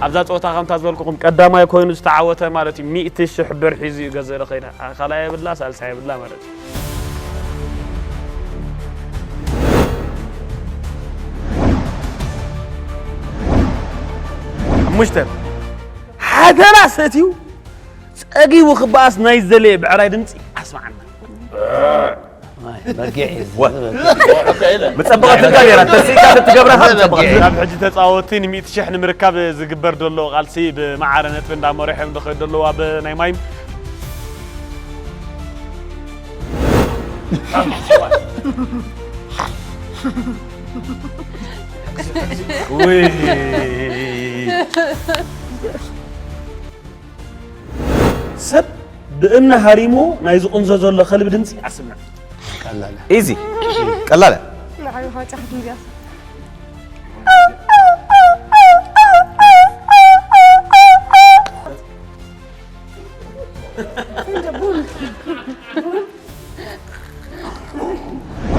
ኣብዛ ጸወታ ከምታ ዝበልኩኹም ቀዳማይ ኮይኑ ዝተዓወተ ማለት እዩ ሚእቲ ሽሕ ብር ሒዙ እዩ ገዘለ ከይዳ። ካልኣይ የብላ፣ ሳልሳይ የብላ ማለት እዩ። ሓሙሽተ ሓደራ ሰትዩ ጸጊቡ ክበኣስ ናይ ዝደለየ ብዕራይ ድምጺ ኣስምዓና። በጊዕ እዩ። ምጸበቐትካ ነራ ተስኢካ ክትገብራ ምጸበቐት ናብ ሕጂ ተጻወቲ ን ሚእቲ ሽሕ ንምርካብ ዝግበር ዘሎ ቃልሲ ብመዓረ ነጥቢ እንዳመርሑ እዮም ዝኸዱ ዘለዉ ኣብ ናይ ማይ ሰብ ብእምኒ ሃሪሞ ናይ ዝቕንዞ ዘሎ ከልቢ ድምፂ ኣስምዕ። ቀላል ኢዚ ቀላለ ንዓይ ከዓ ጫሕት እንድያ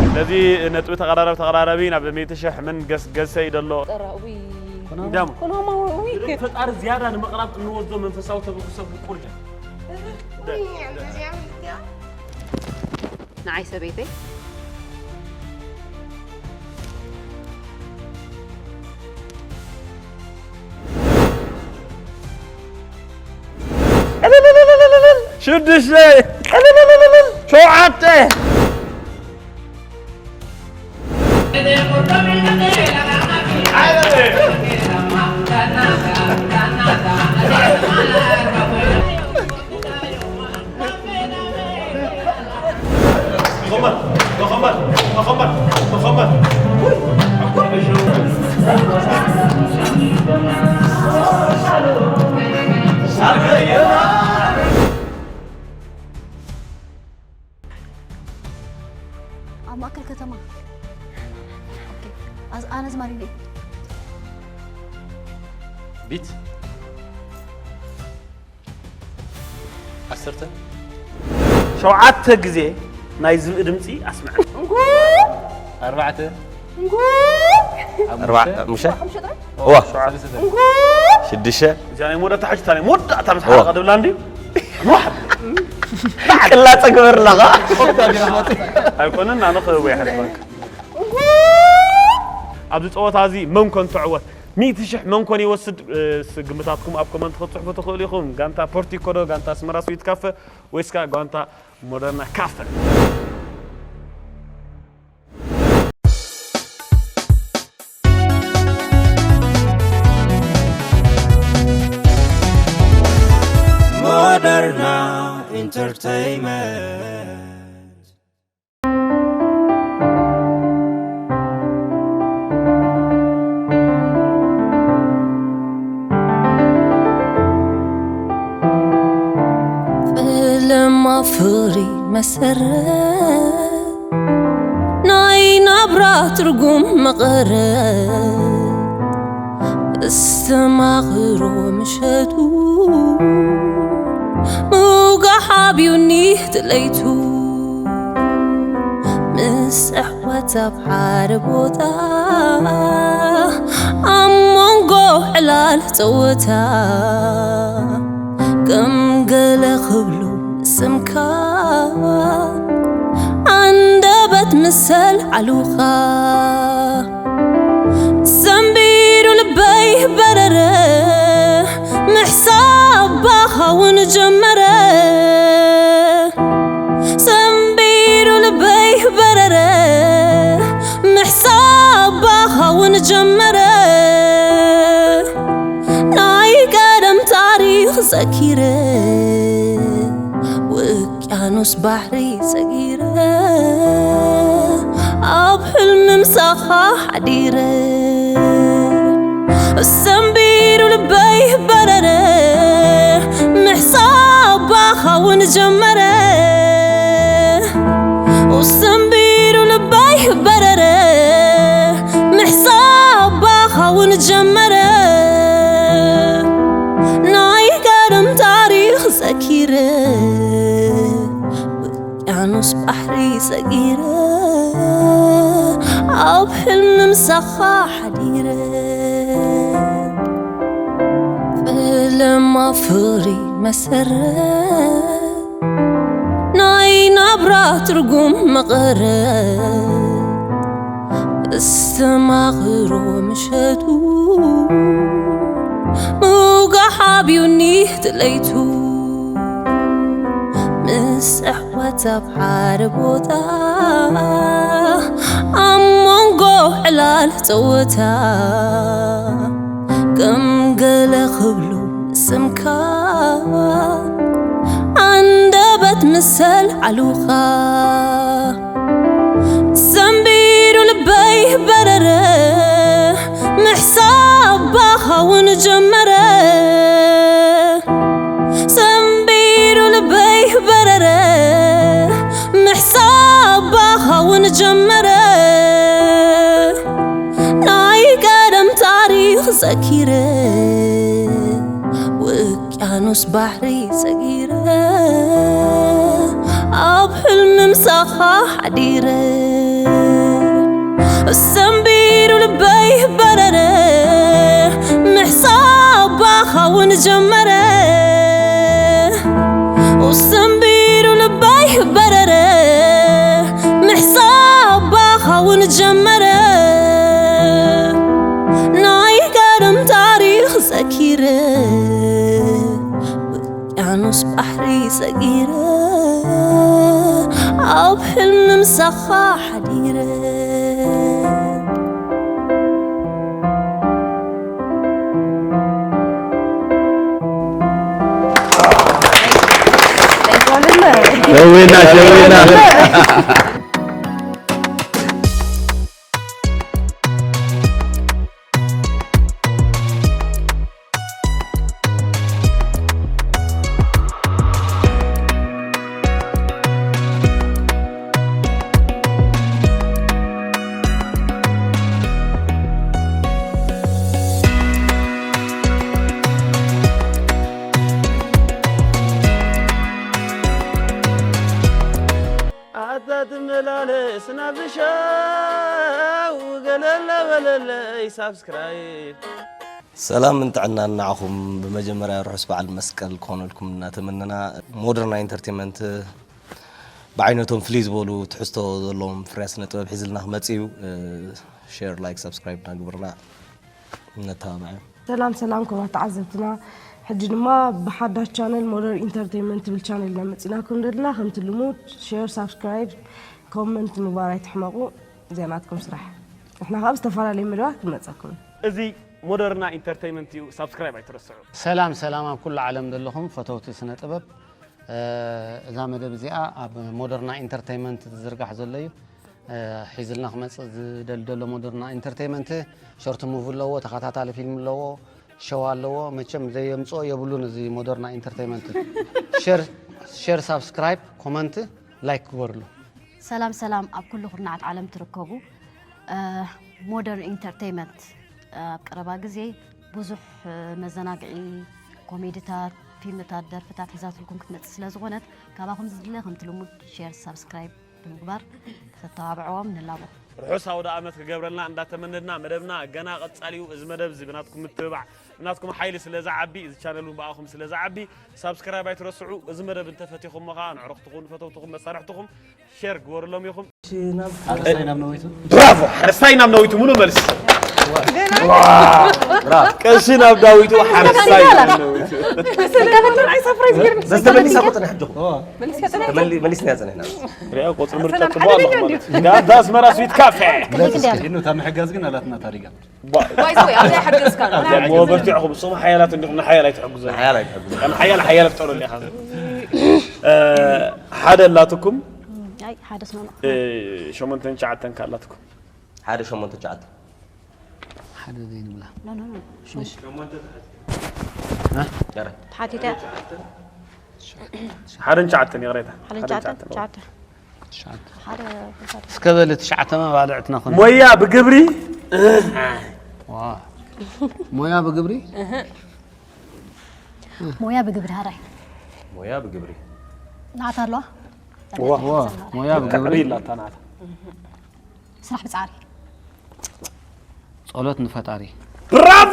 ስለዚ ነጥቢ ተቐራረብ ተቐራረቢ ናብ ሚእቲ ሽሕ ምን ገስ ገሰ ይደሎ ጥራዊ እንዳሙ ኩናማ ወይ ፈጣሪ ዝያዳ ንምቕራብ እንወስዶ መንፈሳዊ ተበግሶ ብቁርጃ ንዓይ ሰበይተይ ሽዱሽተ ሸውዓተ ኣብ ማእከል ከተማ ኣነ ዝማሪ ነይ ቢት ዓሰርተ ሸውዓተ ግዜ ናይ ዝብኢ ድምፂ ኣስምዐ። ኣርባዕተ ኣርባዕተ ምሸ እዋ ሽድሸ እዚኣ ናይ መወዳእታ ሕጂ እታ ናይ መወዳእታ ምስ ሓለቐ ድብላ እንዲ ቅላፀ ግበር ኣለኻ ኣይኮነን ኣነ ክህቦ ይሓስባካ ኣብዚ ፀወታ እዚ መን ኮን ትዕወት ሚእቲ ሽሕ መን ኮን ይወስድ ግምታትኩም ኣብ ኮመንት ክትፅሕፉ ትኽእሉ ኢኹም ጋንታ ፖርቲኮ ዶ ጋንታ ኣስመራ ስዊት ካፈ ወይስ ከዓ ጋንታ ሞደርና ካፈ Moderna Entertainment. ፈለማ ፍቕሪ መሰረት ናይ ናብራ ትርጉም መቐረት እስተማቕሮ ምሸቱ ምውጋሕ ኣብዩኒ እቲ ለይቱ ምስ ኣሕዋት ኣብ ሓደ ቦታ ኣብ መንጎ ዕላል ጸወታ ከም ገለ ክብሉ ስምካ ኣንደበት ምሰል ዓሉኻ ሰንቢሩ ልበይ በረረ ምሕሳብ ባኻ እውን ጀመረ ሰንቢሩ ልበይ በረረ ምሕሳብ ባኻ እውን ጀመረ ናይ ቀደም ታሪኽ ዘኪረ ውቅያኖስ ባሕሪ ሰጊረ ኣብ ሕልሚ ምሳኻ ሓዲረ ሰንቢሩ ልበይ በረረ ምሕሳብ ባኻ እውን ጀመረ ሰንቢሩ ልበይ በረረ ምሕሳብ ባኻ እውን ጀመረ ናይ ቀደም ታሪኽ ዘኪረ ውቅያኖስ ባሕሪ ሰጊረ ኣብ ሕልሚ ምሳኻ ሓዲረ ለማ ፍቕሪ መሰረት ናይ ናብራ ትርጉም መቐረት እስተማቕሮ ምሸቱ ምውጋሕ ኣብዩኒ ትለይቱ ምስ ኣሕዋት ኣብ ሓደ ቦታ ኣብ መንጎ ዕላል ጸወታ ከም ገለ ክብሉ ስምካ ኣንደበት ምሰል ዓሉኻ ሰንቢዱ ልበይ በረረ ምሕሳብ ባኻ እውን ጀመረ ሰንቢዱ ልበይ በረረ ምሕሳብ ባኻ እውን ጀመረ ናይ ቀደም ታሪኽ ዘኪረ ውቅያኖስ ባሕሪ ሰጊረ ኣብ ሕልሚ ምሳኻ ሓዲረ ሰንቢዱ ልበይ በረረ ምሕሳብ ባኻ እውን ጀመረ ሰንቢዱ ልበይ በረረ ምሕሳብ ባኻ እውን ጀመረ ናይ ቀደም ታሪኽ ዘኪረ ውቅያኖስ ባሕሪ ሰጊረ ኣብ ሕልሚ ምሳኻ ሓዲረ ሸዊና ሸዊና ኣታ ትመላለስ ናብ ሸው ገለለ በለለይ ሳብስክራይብ ሰላምን ጥዕናን ንዓኹም። ብመጀመርያ ርሑስ በዓል መስቀል ክኾነልኩም እናተመነና፣ ሞደርና ኢንተርቴንመንት ብዓይነቶም ፍልይ ዝበሉ ትሕዝቶ ዘለዎም ፍርያት ስነ ጥበብ ሒዝልና ክመጽእ እዩ። ሼር፣ ላይክ፣ ሳብስክራይብ እናግበርና ነተባብዐ። ሰላም ሰላም ክቡራት ተዓዘብትና፣ ሕጂ ድማ ብሓዳሽ ቻነል ሞደር ኢንተርቴይንመንት ትብል ቻነል ኢና መፂናኩም ዘለና። ከምቲ ልሙድ ሼር፣ ሳብስክራይብ፣ ኮመንት ምግባር ኣይትሕመቑ። እዚኣ ናትኩም ስራሕ። ንሕና ከዓ ብዝተፈላለዩ መደባት ክንመፀኩም ኢና። እዚ ሞደርና ኢንተርቴይንመንት እዩ፣ ሳብስክራይብ ኣይትረስዑ። ሰላም ሰላም ኣብ ኩሉ ዓለም ዘለኹም ፈተውቲ ስነ ጥበብ፣ እዛ መደብ እዚኣ ኣብ ሞደርና ኢንተርቴይንመንት ዝዝርጋሕ ዘሎ እዩ። ሒዝልና ክመፅእ ዝደሊ ዘሎ ሞደርና ኢንተርቴይመንት ሾርት ሙቪ ኣለዎ፣ ተኸታታሊ ፊልም ኣለዎ፣ ሸው ኣለዎ። መቸም ዘየምፅኦ የብሉን እዚ ሞደርና ኢንተርቴይመንት። ሼር፣ ሳብስክራይብ፣ ኮመንት፣ ላይክ ግበርሉ። ሰላም ሰላም ኣብ ኩሉ ኩርናዓት ዓለም ትርከቡ ሞደርን ኢንተርቴይመንት ኣብ ቀረባ ግዜ ብዙሕ መዘናግዒ ኮሜድታት፣ ፊልምታት፣ ደርፍታት ሒዛትልኩም ክትመፅእ ስለ ዝኾነት ካባኹም ዝድለ ከምቲ ልሙድ ሼር፣ ሳብስክራይብ፣ ብምግባር ክተተባብዕዎም ንላቦ። ርሑስ ኣውደ ኣመት ክገብረልና እንዳተመነና መደብና ገና ቀጻሊ እዩ። እዚ መደብ እዚ ብናትኩም ምትብባዕ ብናትኩም ሓይሊ ስለ ዝዓቢ፣ እዚ ቻነል እውን ብኣኹም ስለ ዝዓቢ ሳብስክራይብ ኣይትረስዑ። እዚ መደብ እንተፈቲኹሞ ከዓ ንዕሩኽትኹም፣ ንፈተውትኹም፣ መሳርሕትኹም ሼር ግበሩሎም ኢኹም። ኣረስታይ ናብ ነዊቱ። ብራቮ! ሓረስታይ ናብ ነዊቱ ሙሉእ መልሲ። ቀሺ ናብ ዳዊቱ ሓረስታይ ናብ ነዊቱ። በስተመሊሳ ቁፅሪ ሕድኹ መሊስና ያፀኒሕና ሪኣ ቁፅሪ ምርጫ ፅቡቅ ኣለኹ ማለት እዩ። ዳ ኣስመራ ስዊት ካፌ እታ ምሕጋዝ ግን ኣላትና ታሪጋ ባይዘወይ ኣብዚኣ ይሓገዝካ ሞ በርቲዕኹም እሶም ሓያላት እንዲኹም ንሓያል ኣይትሕግዙ ሓያል ኣይትሕግዙ ንሓያል ሓያል ፍጠሩልኒ ኢኻ ሓደ ኣላትኩም ኣይ ሓደ ስማማ ሸሞንተን ትሽዓተን ካላትኩም ሓደ ሸሞንተ ትሽዓተ ሓደ ዘይንብላ ተሓቲተ ሓደን ትሽዓተን ይቕሬታ ሓደ ትሽዓተ ትሽዓተ እስከ በሊ ትሽዓተ መባልዕትና ኮነ ሞያ ብግብሪ ሞያ ብግብሪ ሞያ ብግብሪ ሃራይ ሞያ ብግብሪ ናታ ኣለዋ ሞያ ብግብሪ ኢላታ ናታ ስራሕ ብፃዕሪ ጸሎት ንፈጣሪ ብራቮ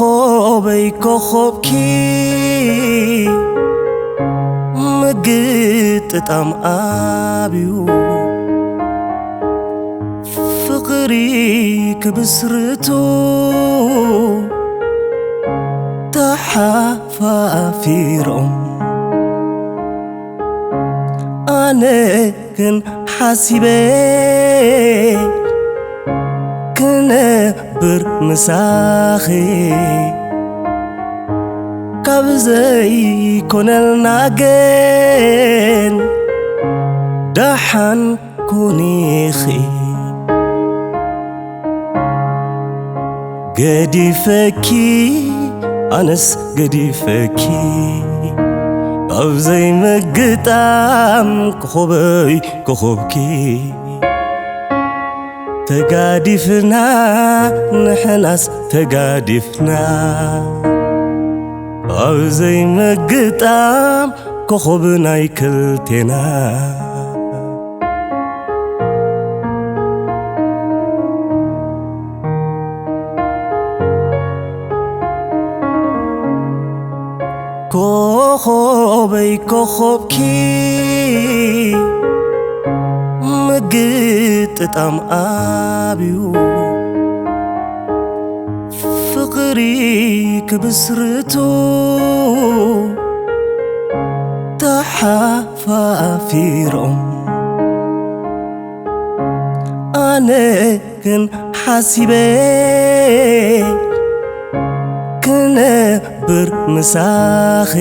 ኮበይ ኮኾብኪ ምግጥጣም ኣብዩ ፍቕሪ ክብስርቱ ተሓፋፊሮም። ኣነ ግን ሓሲበ ክነብር ምሳኺ ካብ ዘይኮነልና ግን ደሓን ኩኒኺ። ገዲፈኪ ኣነስ ገዲፈኪ ካብ ዘይምግጣም ኮኾበይ ኮኾብኪ ተጋዲፍና ንሕናስ ተጋዲፍና ኣብ ዘይምግጣም ኮኾብ ናይ ክልቴና። ኮኾበይ ኮኾብኪ ምግጥጣም ኣብዩ ፍቕሪ ክብስርቱ ተሓፋፊሮም። ኣነ ግን ሓሲበ ክነብር ምሳኺ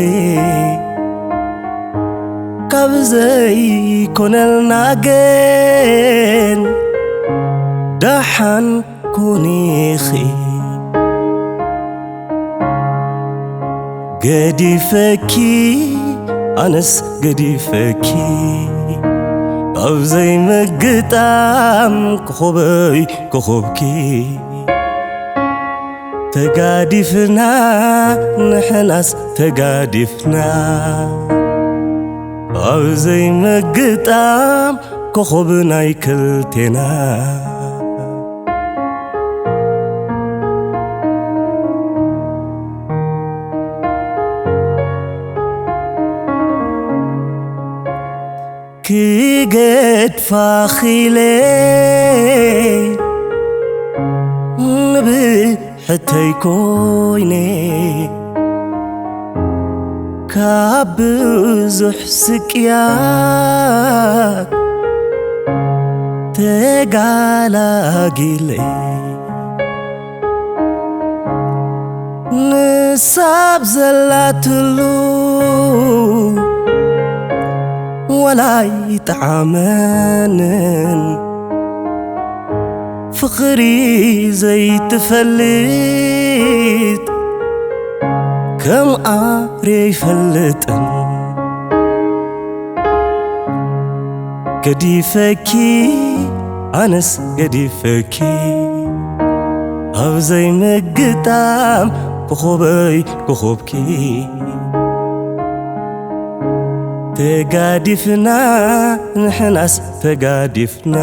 ካብ ዘይኮነልና ግን ደሓን ኩኒኺ። ገዲፈኪ ኣነስ ገዲፈኪ ካብ ዘይምግጣም ኮኾበይ ኮኾብኪ ተጋዲፍና ንሕናስ ተጋዲፍና ኣብ ዘይምግጣም ኮኾብ ናይ ክልቴና። ክገድፋ ኺለ ንብሕተይ ኮይነ ካብ ብዙሕ ስቅያት ተጋላጊለ ንሳብ ዘላትሉ ዋላ ኣይጠዓመንን ፍቕሪ ዘይትፈልጥ ከም ኣርየ ይፈልጥን ገዲፈኪ ኣነስ ገዲፈኪ ኣብ ዘይምግጣም ኮኾበይ ኮኾብኪ ተጋዲፍና ንሕናስ ተጋዲፍና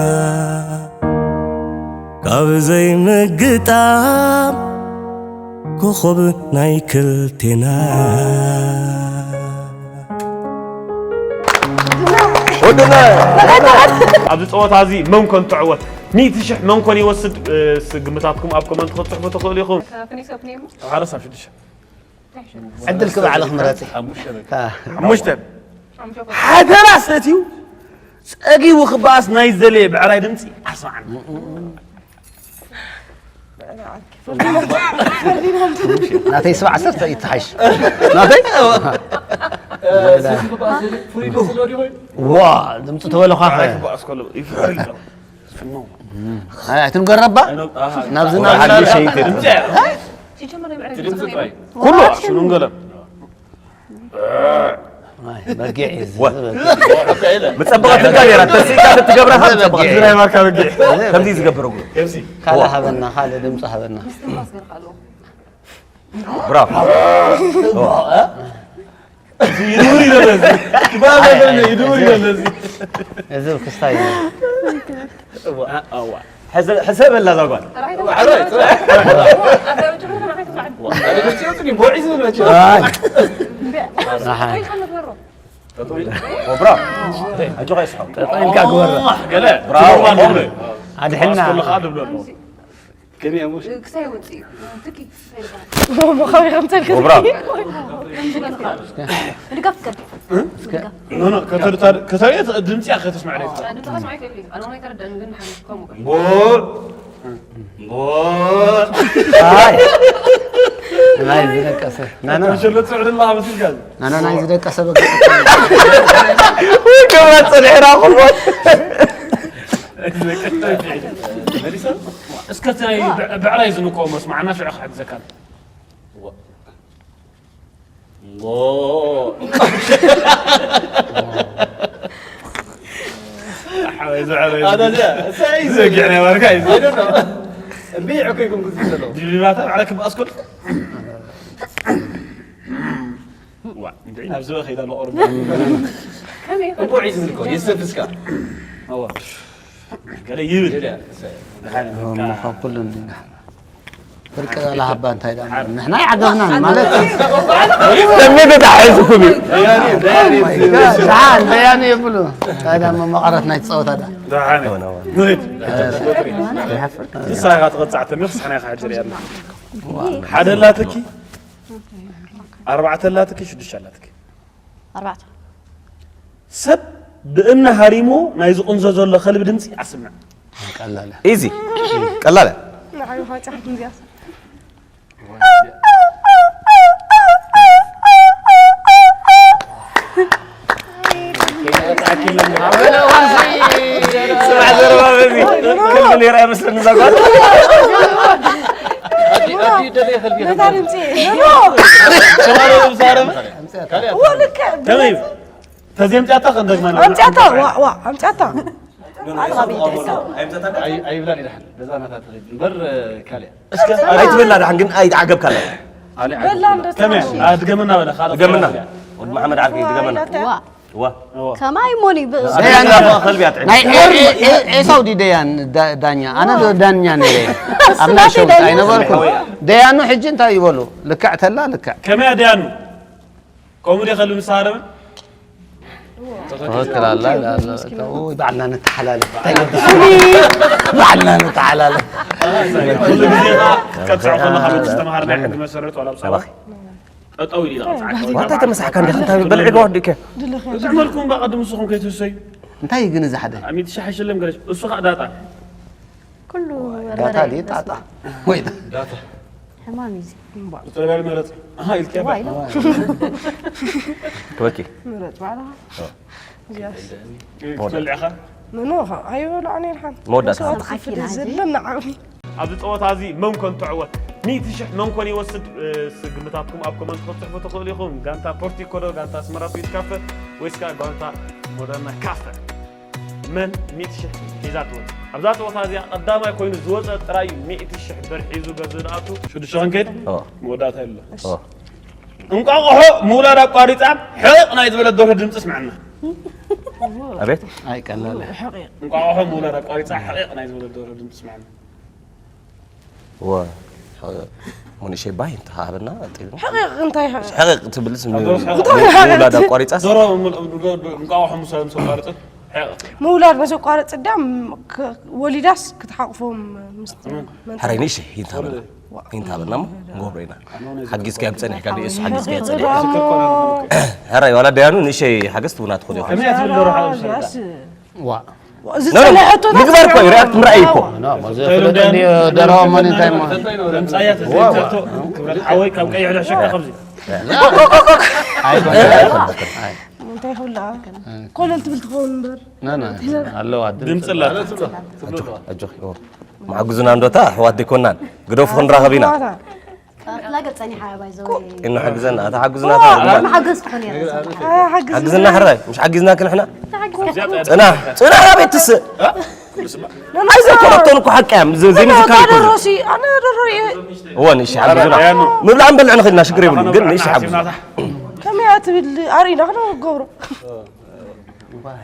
ካብ ዘይምግጣም ኮኾብ ናይ ክልቴና። ወድና ኣብዚ ፀወታ እዚ መን ኮን ትዕወት ሚእቲ ሽሕ መን ኮን ይወስድ? እ፣ ስ- ግምታትኩም ኣብ ኮመንት ክትፅሕፉ ትኽእሉ ኢኹም። Can I finish opening? ሓደ ሳብ ሽዱሽተ ዕድል ክባዕልኽ ምረፂ ሓሙሽተ በቃ። ካ- ሓሙሽተ I'm sure. ሓደራ ሰትዩ ጸጊቡ ክበኣስ ናይ ዘለ ብዕራይ ድምፂ ኣስማዓና። ናተይ ስባ ዓሰርተ ይተሓሽ ናተይ ዋ ድምፂ ተበለኳ ኣይትንገረባ ናብዚ ናብዚ ኩሉ ሽኑን ገለን በጊዕ እዩ ምፀበቐትካ ነራ ተስኢካ ትገብራ ምፀበቐት ናይ ማርካ በጊዕ ከምዚ ዝገብር እግሩ ካልእ ሃበና ካልእ ድምፂ ሃበና Still mask ኣለዎ። ብራቮ ይድውር ይደለዚ ይድውር ይደለዚ እዚ ክስታይ እዩ ሕሰበላ እዛ ጓል። ኣይ። ወብራ ኣጆኻ ይስሐው። ኢልካ ግበራ። ብራቮ። ኣድሕና። ክሳይ ወፅእ እዩ። ትኪ ሞሞ ከመይ ከምተልክ ወብራ ንጋፍ ገብ ከተሪኦ ድምፂያ ከተስማዕ ድምፅኻ ስማዕ ይክእል እዩ። ኣነ ማይ ተረዳእኒ ግን ሓን ከምኡ ቡዕ ናይ ዝደቀሰ ናና ሸሎ ፅዕድ ኣለካ መስልካ ናና ናይ ዝደቀሰ በቃ ክብረት ፅንሒራ ኩቦት እስከ እቲ ናይ ብዕራይ ዝንከዎ መስማዕና ሽዑ ክሕግዘካ ድሪባታ ባዕላ ክበኣስ ከሎ ኣብዚ በ ከይዳ ኣሎ ቁርብ ከመይ እንቁዕ እዩ ዝብል እኮ የሰብስካ ገለ ይብል ካብ ኩሉ እንዲና ፍርቂ ዝበላ ሃባ እንታይ ደኣ ንሕና ይዓገብና ማለት እዩ። ስሜት ተታሒዝኩም እዩ። ደሓን ደያኑ የብሉ እንታይ ደኣ መመቐረት ናይ ጸወታ ደኣ ደሓን እዩ። ንሂድ ንሳ ኢኻ ትቐጻዕ ተሚኽ ስሕና ኢኻ ሕድር ያለ ሓደ ላትኪ ኣርባዕተ ላትኪ ሽዱሽተ ላትኪ ኣርባዕተ ሰብ ብእምኒ ሃሪሞ ናይ ዝቕንዞ ዘሎ ከልቢ ድምፂ ኣስምዕ ቀላለ ኢዚ ቀላለ ንዓይ ኳ ጻሕት እንዚኣ ስራሕ ዘረባ በዚ ከምዚ ነይራ ይመስለኒ እዛ ጓል ነታ ድምፂ ከመይ ተዜምጫታ ከንደግማ ኣምጫታ ዋ ዋ ኣምጫታ ኣይብላን ይድሓን በዛ ናታ ትኸይድ እምበር ካልእ ኣይትበላ ድሓን ግን ኣይዓገብካላ በላ እንዶ ከመይ ኣድገምና በለ ካልእ ድገምና ወዲ መሓመድ ዓርኪ ድገምና ዋ ዋ ከማይ ሞኒ ብ- ደያና ከልቢ ኣጥዕም ናይ ኤር- ኤ- ኤ- ኤሳው ዲ ደያን ዳ- ዳኛ ኣነ ዶ ዳኛ ነይረ ኣብ ናይ ሸውት ኣይነበርኩ ደያኑ ሕጂ እንታይ ይበሉ ልክዕ ተላ ልክዕ ከመይ ኣድያኑ ከምኡ ደ ከልቢ ምስ ሃረመ ትኽክል ኣላ ባዕልና ንተሓላለፍ እንታይ ገዲሱ ባዕልና ንተሓላለፍ ኩሉ ግዜ ክትቀፅዖ ከለካ በቲ ዝተምሃርናዮ ሕጊ መሰረት ዋላ ብሰባት ጠጠው ኢሉ ኢና ዋታ ተመሳሕካ እንዲኻ እንታይ በልዒ ወዲከ ጥዕመልኩም እባ ቅድም ንስኹም ከይትህሰዩ እንታይ እዩ ግን እዚ ሓደ ሚእቲ ሺሕ ኣይሸለም ገለሽ እሱ ከዓ ዳጣ ኩሉ ዳታ በርበረ ድዩ ጣጣ ወይ ሕማም እዩ እዚ ዝተበላሊ መረፅ ኢልክያ ዋይ ነው ክበኪ ምረጥ ባዕልኻ እዚኣስ ክትበልዕኻ ምኖ ኣይበልዖን እየ ሓን መወዳእታ ክፍል ዘለና ዓቕሚ ኣብዚ ፀወታ እዚ መን ኮን ትዕወት ሚእቲ ሽሕ መን ኮን ይወስድ ግምታትኩም ኣብ ኮመንት ክትፅሕፉ ትኽእሉ ኢኹም ጋንታ ፖርቲኮ ዶ ጋንታ ኣስመራ ስዊት ካፈ ወይስ ከዓ ጋንታ ሞደርና ካፈ መን ሚእቲ ሽሕ ሒዛ ትወፅእ ኣብዛ ፀወታ እዚኣ ቀዳማይ ኮይኑ ዝወፀ ጥራይ እዩ ሚእቲ ሽሕ ብር ሒዙ ገዝእ ዝኣቱ ሽዱሽተ ክንከይድ መወዳእታ የሎ እንቋቑሖ ምውላድ ኣቋሪፃ ሕቕ ናይ ዝበለት ደርሆ ድምፂ ስምዐና ኣቤት ኣይቀለለ እንቋቑሖ ምውላድ ኣቋሪፃ ሕቕ ናይ ዝበለት ደርሆ ድምፂ ስምዐና ወ ሙኒሸ ባይ እንተሃበና ጥሩ ሕቂቕ እንታይ ሕቂቕ ሕቕቕ ትብልስ ደርሆ ምውላድ ኣቋሪፃስ ደርሆ እንቋቑሖ ምስ ኣቋረፀት ሕቕ ምውላድ መስ ኣቋረፅ ዳ ወሊዳስ ክትሓቕፎም ምስ ሕራይ ንእሸ ይንታበልና ይንታበልና እሞ ንገብሮ ኢና ሓጊዝካዮም ፀኒሕካ ንእሱ ሓጊዝካዮ ፀኒሕ ሕራይ ዋላ ደያኑ ንእሸይ ሓገዝ ትቡና ትኾን ይኹን ከመይ እያ ትብል ደርሆ ሓደ ዋ ዝፀንሐቶ ምግባር እኮ እዩ ሪኣክት ምርኣይ እኮ ደርሆ መን እንታይ ተምፃያ ተዘይተቶ ክብረት ሓወይ ካብ ቀይሕ ሕሸካ ከምዚ እንታይ ይኸውላ ኮለል ትብል ትኸውን እምበር ኣለዋ ድምፅላ ኣጆኺ መሓግዙና እንዶታ ኣሕዋት ዘይኮናን ግደፉ ክንራኸብ ኢና ላገብ ጸኒሓ ባይዘወይ እንሓግዘና ኣታ ሓግዙና መሓገዝ ክኾን እየ ሓግዝና ሕራይ ምሽ ሓጊዝናኪ ንሕና ፅናሕ ፅናሕ ኣቤት ትስእ ኣይዘኮረቶን እኮ ሓቂ እያ ዘይምዝካር ይኮ ሮሲ ኣነ ዶሮ እየ እወ ንእሺ ሓግዙና ምብላዕ ንበልዕ ንኽእልና ሽግር የብሉ ግን ንእሺ ሓግዙ ከመይ እያ ትብል ኣርእና ክነገብሮ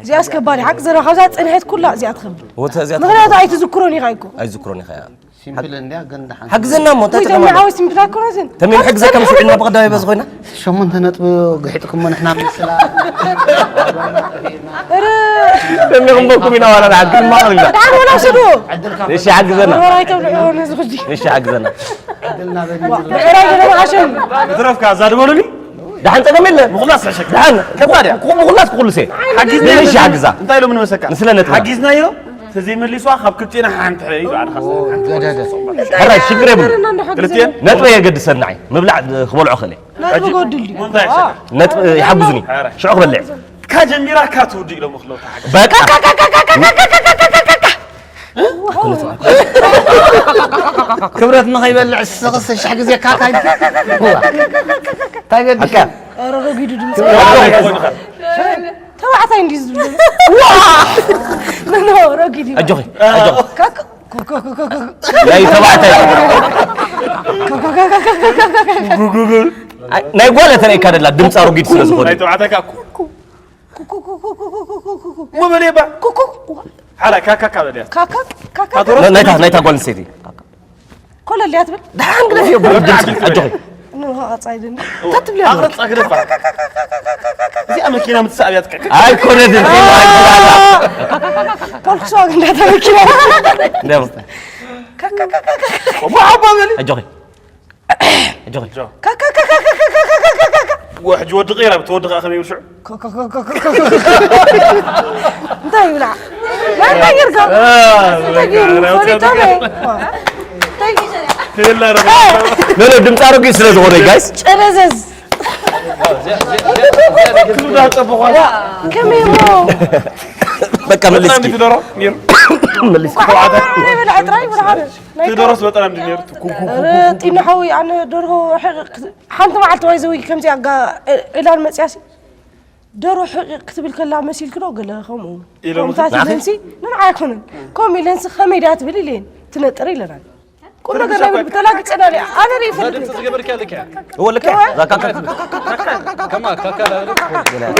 እዚኣ ኣስከባሪ ሓቂ ዘረባ ካብዛ ጸንሐት ኩላ እዚኣ ትኸብድ። ወተ እዚኣ ምኽንያቱ ኣይትዝክሮን ኢኻ እኮ። ኣይዝክሮን ኢኻ እያ። ሲምፕል እንድያ፣ ግን ደሓን። ሓግዘና እሞ፣ እንታይ ወይ ተማ ተጠማና? ሓወይ ሲምፕል ኣይኮነትን። ተመይ ንሕግዘካ ምስ ውዒልና ብቐዳማይ በዚ ኮይና? ሸሞንተ ነጥቢ ግሒጥኩሞ ንሕና ምስላ። ኧረ። ተመይ ክንበኩም ኢና ዋላ ንዓድ ክንማቐል ኢና። ደሓን ወላ ውሰድዎ። እሺ፣ ሓግዘና። ወራይ ተብልዑ ነዚ ሕጂ። እሺ፣ ሓግዘና። ዕድልና በኒ። ብዕራይ ገለ መዓሸም። እትረፍካ እዛ ድበሉኒ? ደሓን ጸገም የለ። ምኹላስ ሕሸክ። ደሓን። ከባድ እያ። ምኹላስ ክኹልስ እየ። ሓጊዝና እሺ፣ ሓግዛ። እንታይ ኢሎም ንመሰካ? ንስለ ነጥብና። ሓጊዝናዮ፣ ተዘይመሊስዋ ካብ ክልቴና ሓንቲ ኢሉ ኣድኻስ። ገደደ። ሕራይ፣ ሽግር የብሉ። ክልቴን? ነጥበይ የገድሰኒ ንዓይ። ምብላዕ ክበልዖ ክእል እየ። ነጥቢ ጎድል ድዩ? እንታይ ሕሸክ? ነጥቢ ይሓግዙኒ። ሕራይ። ሽዑ ክበልዕ። ካጀሚራ ካትውዲ ኢሎም ክለው ተሓገ። በቃ። ክብረት ንኸይበልዕ ስኽስ ሽሕ ግዜ ካካ ኢልካ። እንታይ ገድሽ? ኣካ። ኧረ ረጒዱ ድምፂ። ክብረት ንኸይበልዕ። ተባዕታይ እንዲ ዝብል። ዋ! ኖ፣ ኖ፣ ረጒድ እዩ። ኣጆኺ፣ ኣጆኺ። ካክ-፣ ኮ-፣ ኮ-፣ ኮ-፣ ኮ-፣ ኮ-፣ ናይ ተባዕታይ። ኮ-፣ ኮ-፣ ኮ-፣ ኮ-፣ ኮ-፣ ኮ-፣ ኮ-፣ ኮ-፣ ናይ ጓል ተረእካ ደላ ድምፃ ረጒድ ስለ ዝኾነ። ናይ ተባዕታይ ካኩ። ኩኩ፣ ኩኩ፣ ኩኩ፣ ኩኩ፣ ኩኩ፣ ኩኩ። ወበሌባ። ኩኩ። ሓላ ካካ ካበልያ። ካካ፣ ካካ። ካቶሮ? ናይታ፣ ናይታ ጓል ኣንስተይቲ። ኮለልያ ትብል? ደሓን ግደፍዮ፣ ብሩክ ድምፂ፣ ኣጆኺ። ንሃ ቀጻይ ድን። እንታይ ትብልያ? ኣቕርጻ ግደፋ። እዚኣ መኪና ምትስኣብ እያ ትቀ-፣ ኣይኮነትን፣ ቴማ ኣይኮነትን። ፎልክስዋገን እንዳታ መኪና። ደም። ካካ፣ ካካ፣ ካካ። ወሓባ በሊ። ኣጆኺ። ኣጆኺ። ካካ፣ ካካ፣ ካካ። ወ-፣ ሕጂ ወዲ ቀይራ፣ ብትወዲ ከኣ ከመይ ይብል ሽዑ? ኮ-፣ ኮ-፣ ኮ-፣ ኮ-፣ ኮ-፣ ኮ-፣ ኮ-፣ እንታይ ይብላ? ማን ቀይርካ? አ፣ እንታይ ገይሩ? በቃ፣ ፈሊጦም እየ። እንታይ? የላ፣ ረ-፣ እ! ኖ፣ ኖ፣ ድምፃ ረጒድ ስለ ዝኾነ፣ ጋይስ። ጨረዘዝ። ክብዳ ጸብኳ። ዋ፣ ከመይ እሞ? በቃ፣ በጣም መልስኪ። ትደሮ፣ ነይሩ። መልስኪ። ጥራይ ብላ፣ ጥራይ ብላ፣ ሓደ። ናይ ትደሮስ በጣም እንዲ ነይሩ። ኩ፣ ኩ፣ ኩ፣ ኧረ፣ ኩ፣ ኩ። ጢና ሓዊ፣ ኣነ ደርሆ፣ ሕቕ፣ ሓንቲ መዓልቲ ዋይ ዘወይ ከምዚ ኣጋ-፣ እ-፣ ዕላል መፅያሲ። ደሮ ሕቕ ክትብል ከላ መሲልኪ ዶ ገለ ከምኡ? ኢሎምኺ? ከምታት ኢለንሲ፣ ንንዓ ኣይኮነን። ከምኡ ኢለንሲ ከመይ ድያ ትብል ኢለን ትነጥር ኢለናል። ቁም ነገር ናይ ብልቢ ተላግጸና ድያ? ኣነ ርእይ እዛ ፈልግ። ድምፂ ዝገበርክያ ልክያ። እወ፣ ልክያ። እወ። እዛ ካካ፣ ካካ፣ ካካ፣ ካካ፣ ካካ። ከማ፣ ካካ ላለ።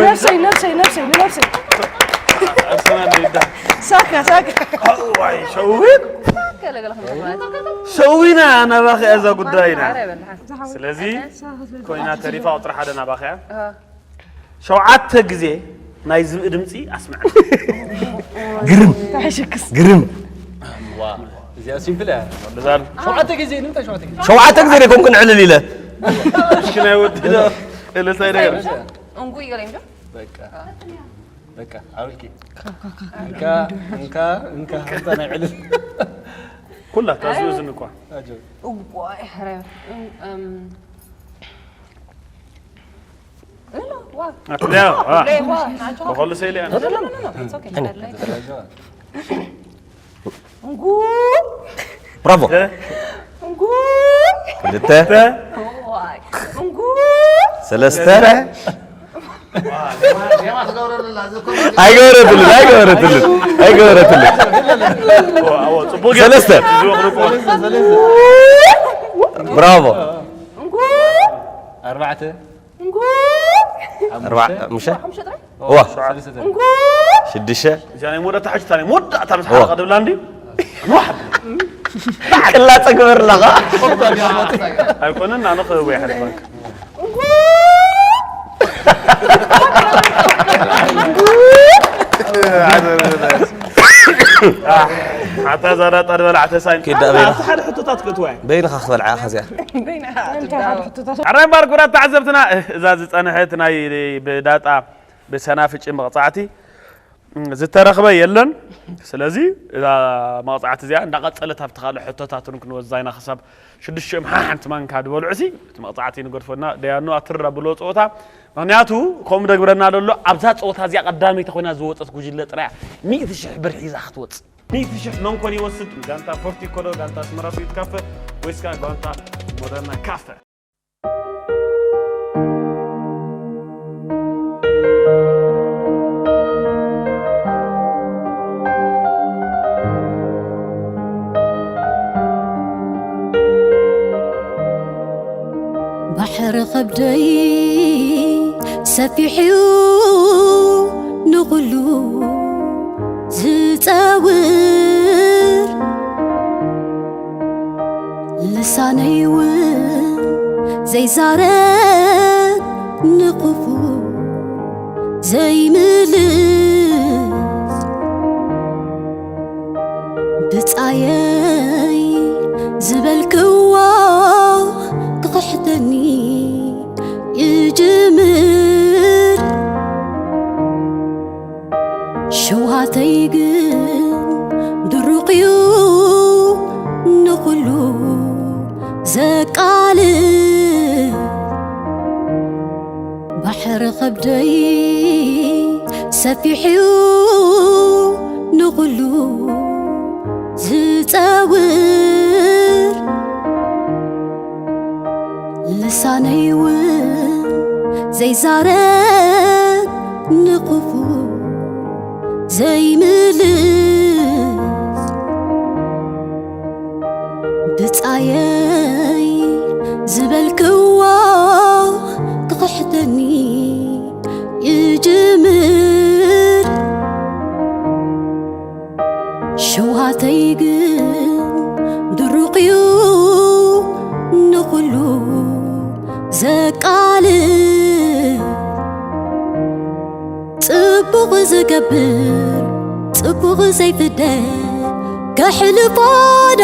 ነብሰይ፣ ነብሰይ፣ ነብሰይ፣ ንነብሰይ። ኣርሰናል ይዳ። ሳካ፣ ሳካ። ዋይ፣ ሸዊት። ገለ ገለ ከም ማለት። ሸዊና ናባኺ እዛ ጉዳይና። ኣረ በላሓ። ስለዚ ኮይና ተሪፋ ቁፅሪ ሓደ ናባኺ እያ። ኣሃ። ሸውዓተ ግዜ ናይ ዝብኢ ድምፂ ኣስምዐ። ግርም። ተሕሽክስ። ግርም። ዋ፣ እዚኣ ሲምፕል እያ። ወድዛል። ሸውዓተ ግዜ፣ ንምንታይ ሸውዓተ ግዜ? ሸውዓተ ግዜ ደይ ኮንኩን ዕልል ኢለ። እሺ፣ ናይ ወዲ ዶ? እልልታ ይደገም። እንጉ ይገለኝ ዶ? በቃ። በቃ፣ ኣውልኪ። እንካ፣ እንካ፣ እንካ፣ እንካ፣ ናይ ዕልል። ኩላ ታዝኡ ዝንኳ። ኣጆ። እዋይ፣ ሕረ-፣ እም፣ እም፣ ኖ፣ ኖ፣ ዋ። ኣትሊያ፣ ዋ። ሌ፣ ዋ፣ ናቸው። በኸሉ ሰይሊ ኣነ። ኖ፣ ኖ፣ ኖ፣ ኖ፣ it's okay። ኣነ። እንጉ። ብራቮ። እ? እንጉ። ክልተ። ተ። ዋይ። እንጉ። ሰለስተ። ኣይገበረትልን፣ ኣይገበረትልን፣ ኣይገበረትልን። ዋ፣ ዋ፣ ጽቡቅ ሰለስተ። ይዞ ቅርቆ። ብራቮ። እንጉ። ኣርባዕተ። እንጉ። ኣርባዕተ፣ ሓሙሽተ። ምሸ? ሓሙሽተ ጥራይ? ዋ። ሰለስተ። እንጉ። ሽዱሽተ። እዛ ናይ መወዳእታ ሕጂ እታ ናይ መወዳእታ ምስ እዋ። ሓለቓ ድብላ እንዲ? ዋሕድ። ቅላጸ ግበር ኣለኻ። ኣይኮነን፣ ኣነ ክህቦ ይሓልፈካ። እንጉ። ሓታ እዛ ዳጣ ድበላዕተ ሳይን። ኪዳ በይና። ኣታ ሓደ ሕቶታት ክትዋይ። በይንኻ ክትበልዓ ኢኻ እዚኣ። እንታይ ሓደ ሕቶታት? ኣራይ እምበኣር ክቡራት ተዓዘብትና፣ እዛ ዝጸንሐት ናይ ብዳጣ ብሰናፍጪ መቕጻዕቲ ዝተረኽበ የለን። ስለዚ እዛ መቕጻዕቲ እዚኣ እንዳቐጸለት ኣብቲ ካልእ ሕቶታት እውን ክንወዛ ኢና። ክሳብ ሽዱሽተ ሓንቲ ማንካ ዝበልዑ ሲ እቲ መቕጻዕቲ ንገድፎና ደያኑ ኣትር ኣብሎ ጸወታ። ምኽንያቱ ከምኡ ደግብረና ዘሎ ኣብዛ ጸወታ እዚኣ ቀዳመይቲ ኮይና ዝወጸት ጉጅለ ጥራይ እያ ሚእቲ ሽሕ ብር ሒዛ ክትወጽእ። ሚእቲ ሽሕ መን ኮን ይወስድ? ጋንታ ፖርቲኮ ዶ፣ ጋንታ ኣስመራ ስዊት ካፈ ወይስ ከኣ ጋንታ ሞደርና ካፈ? ባሕሪ ከብደይ ሰፊሕ እዩ ኩሉ ዝጸውር፣ ልሳነይ እውን ዘይዛረብ፣ ንኽፉእ ዘይምልስ፣ ብጻየይ ዝበልክዎ ክኽሕደኒ ይጅምር። ሸውሃተይ ግን ድሩቕ እዩ፣ ንኹሉ ዘቃልል። ባሕሪ ከብደይ ሰፊሕ እዩ፣ ንኹሉ ዝጸውር። ልሳነይ እውን ዘይዛረብ፣ ንኽፉእ ዘይምልስ፣ ብጻየይ ዝበልክዎ ክኽሕደኒ ይጅምር። ሸውሃተይ ግን ድሩቕ እዩ፣ ንኹሉ ዘቃልል። ጽቡቕ ዝገብር ጽቡቕ ዘይፍደ፣ ከሕልፎ ዶ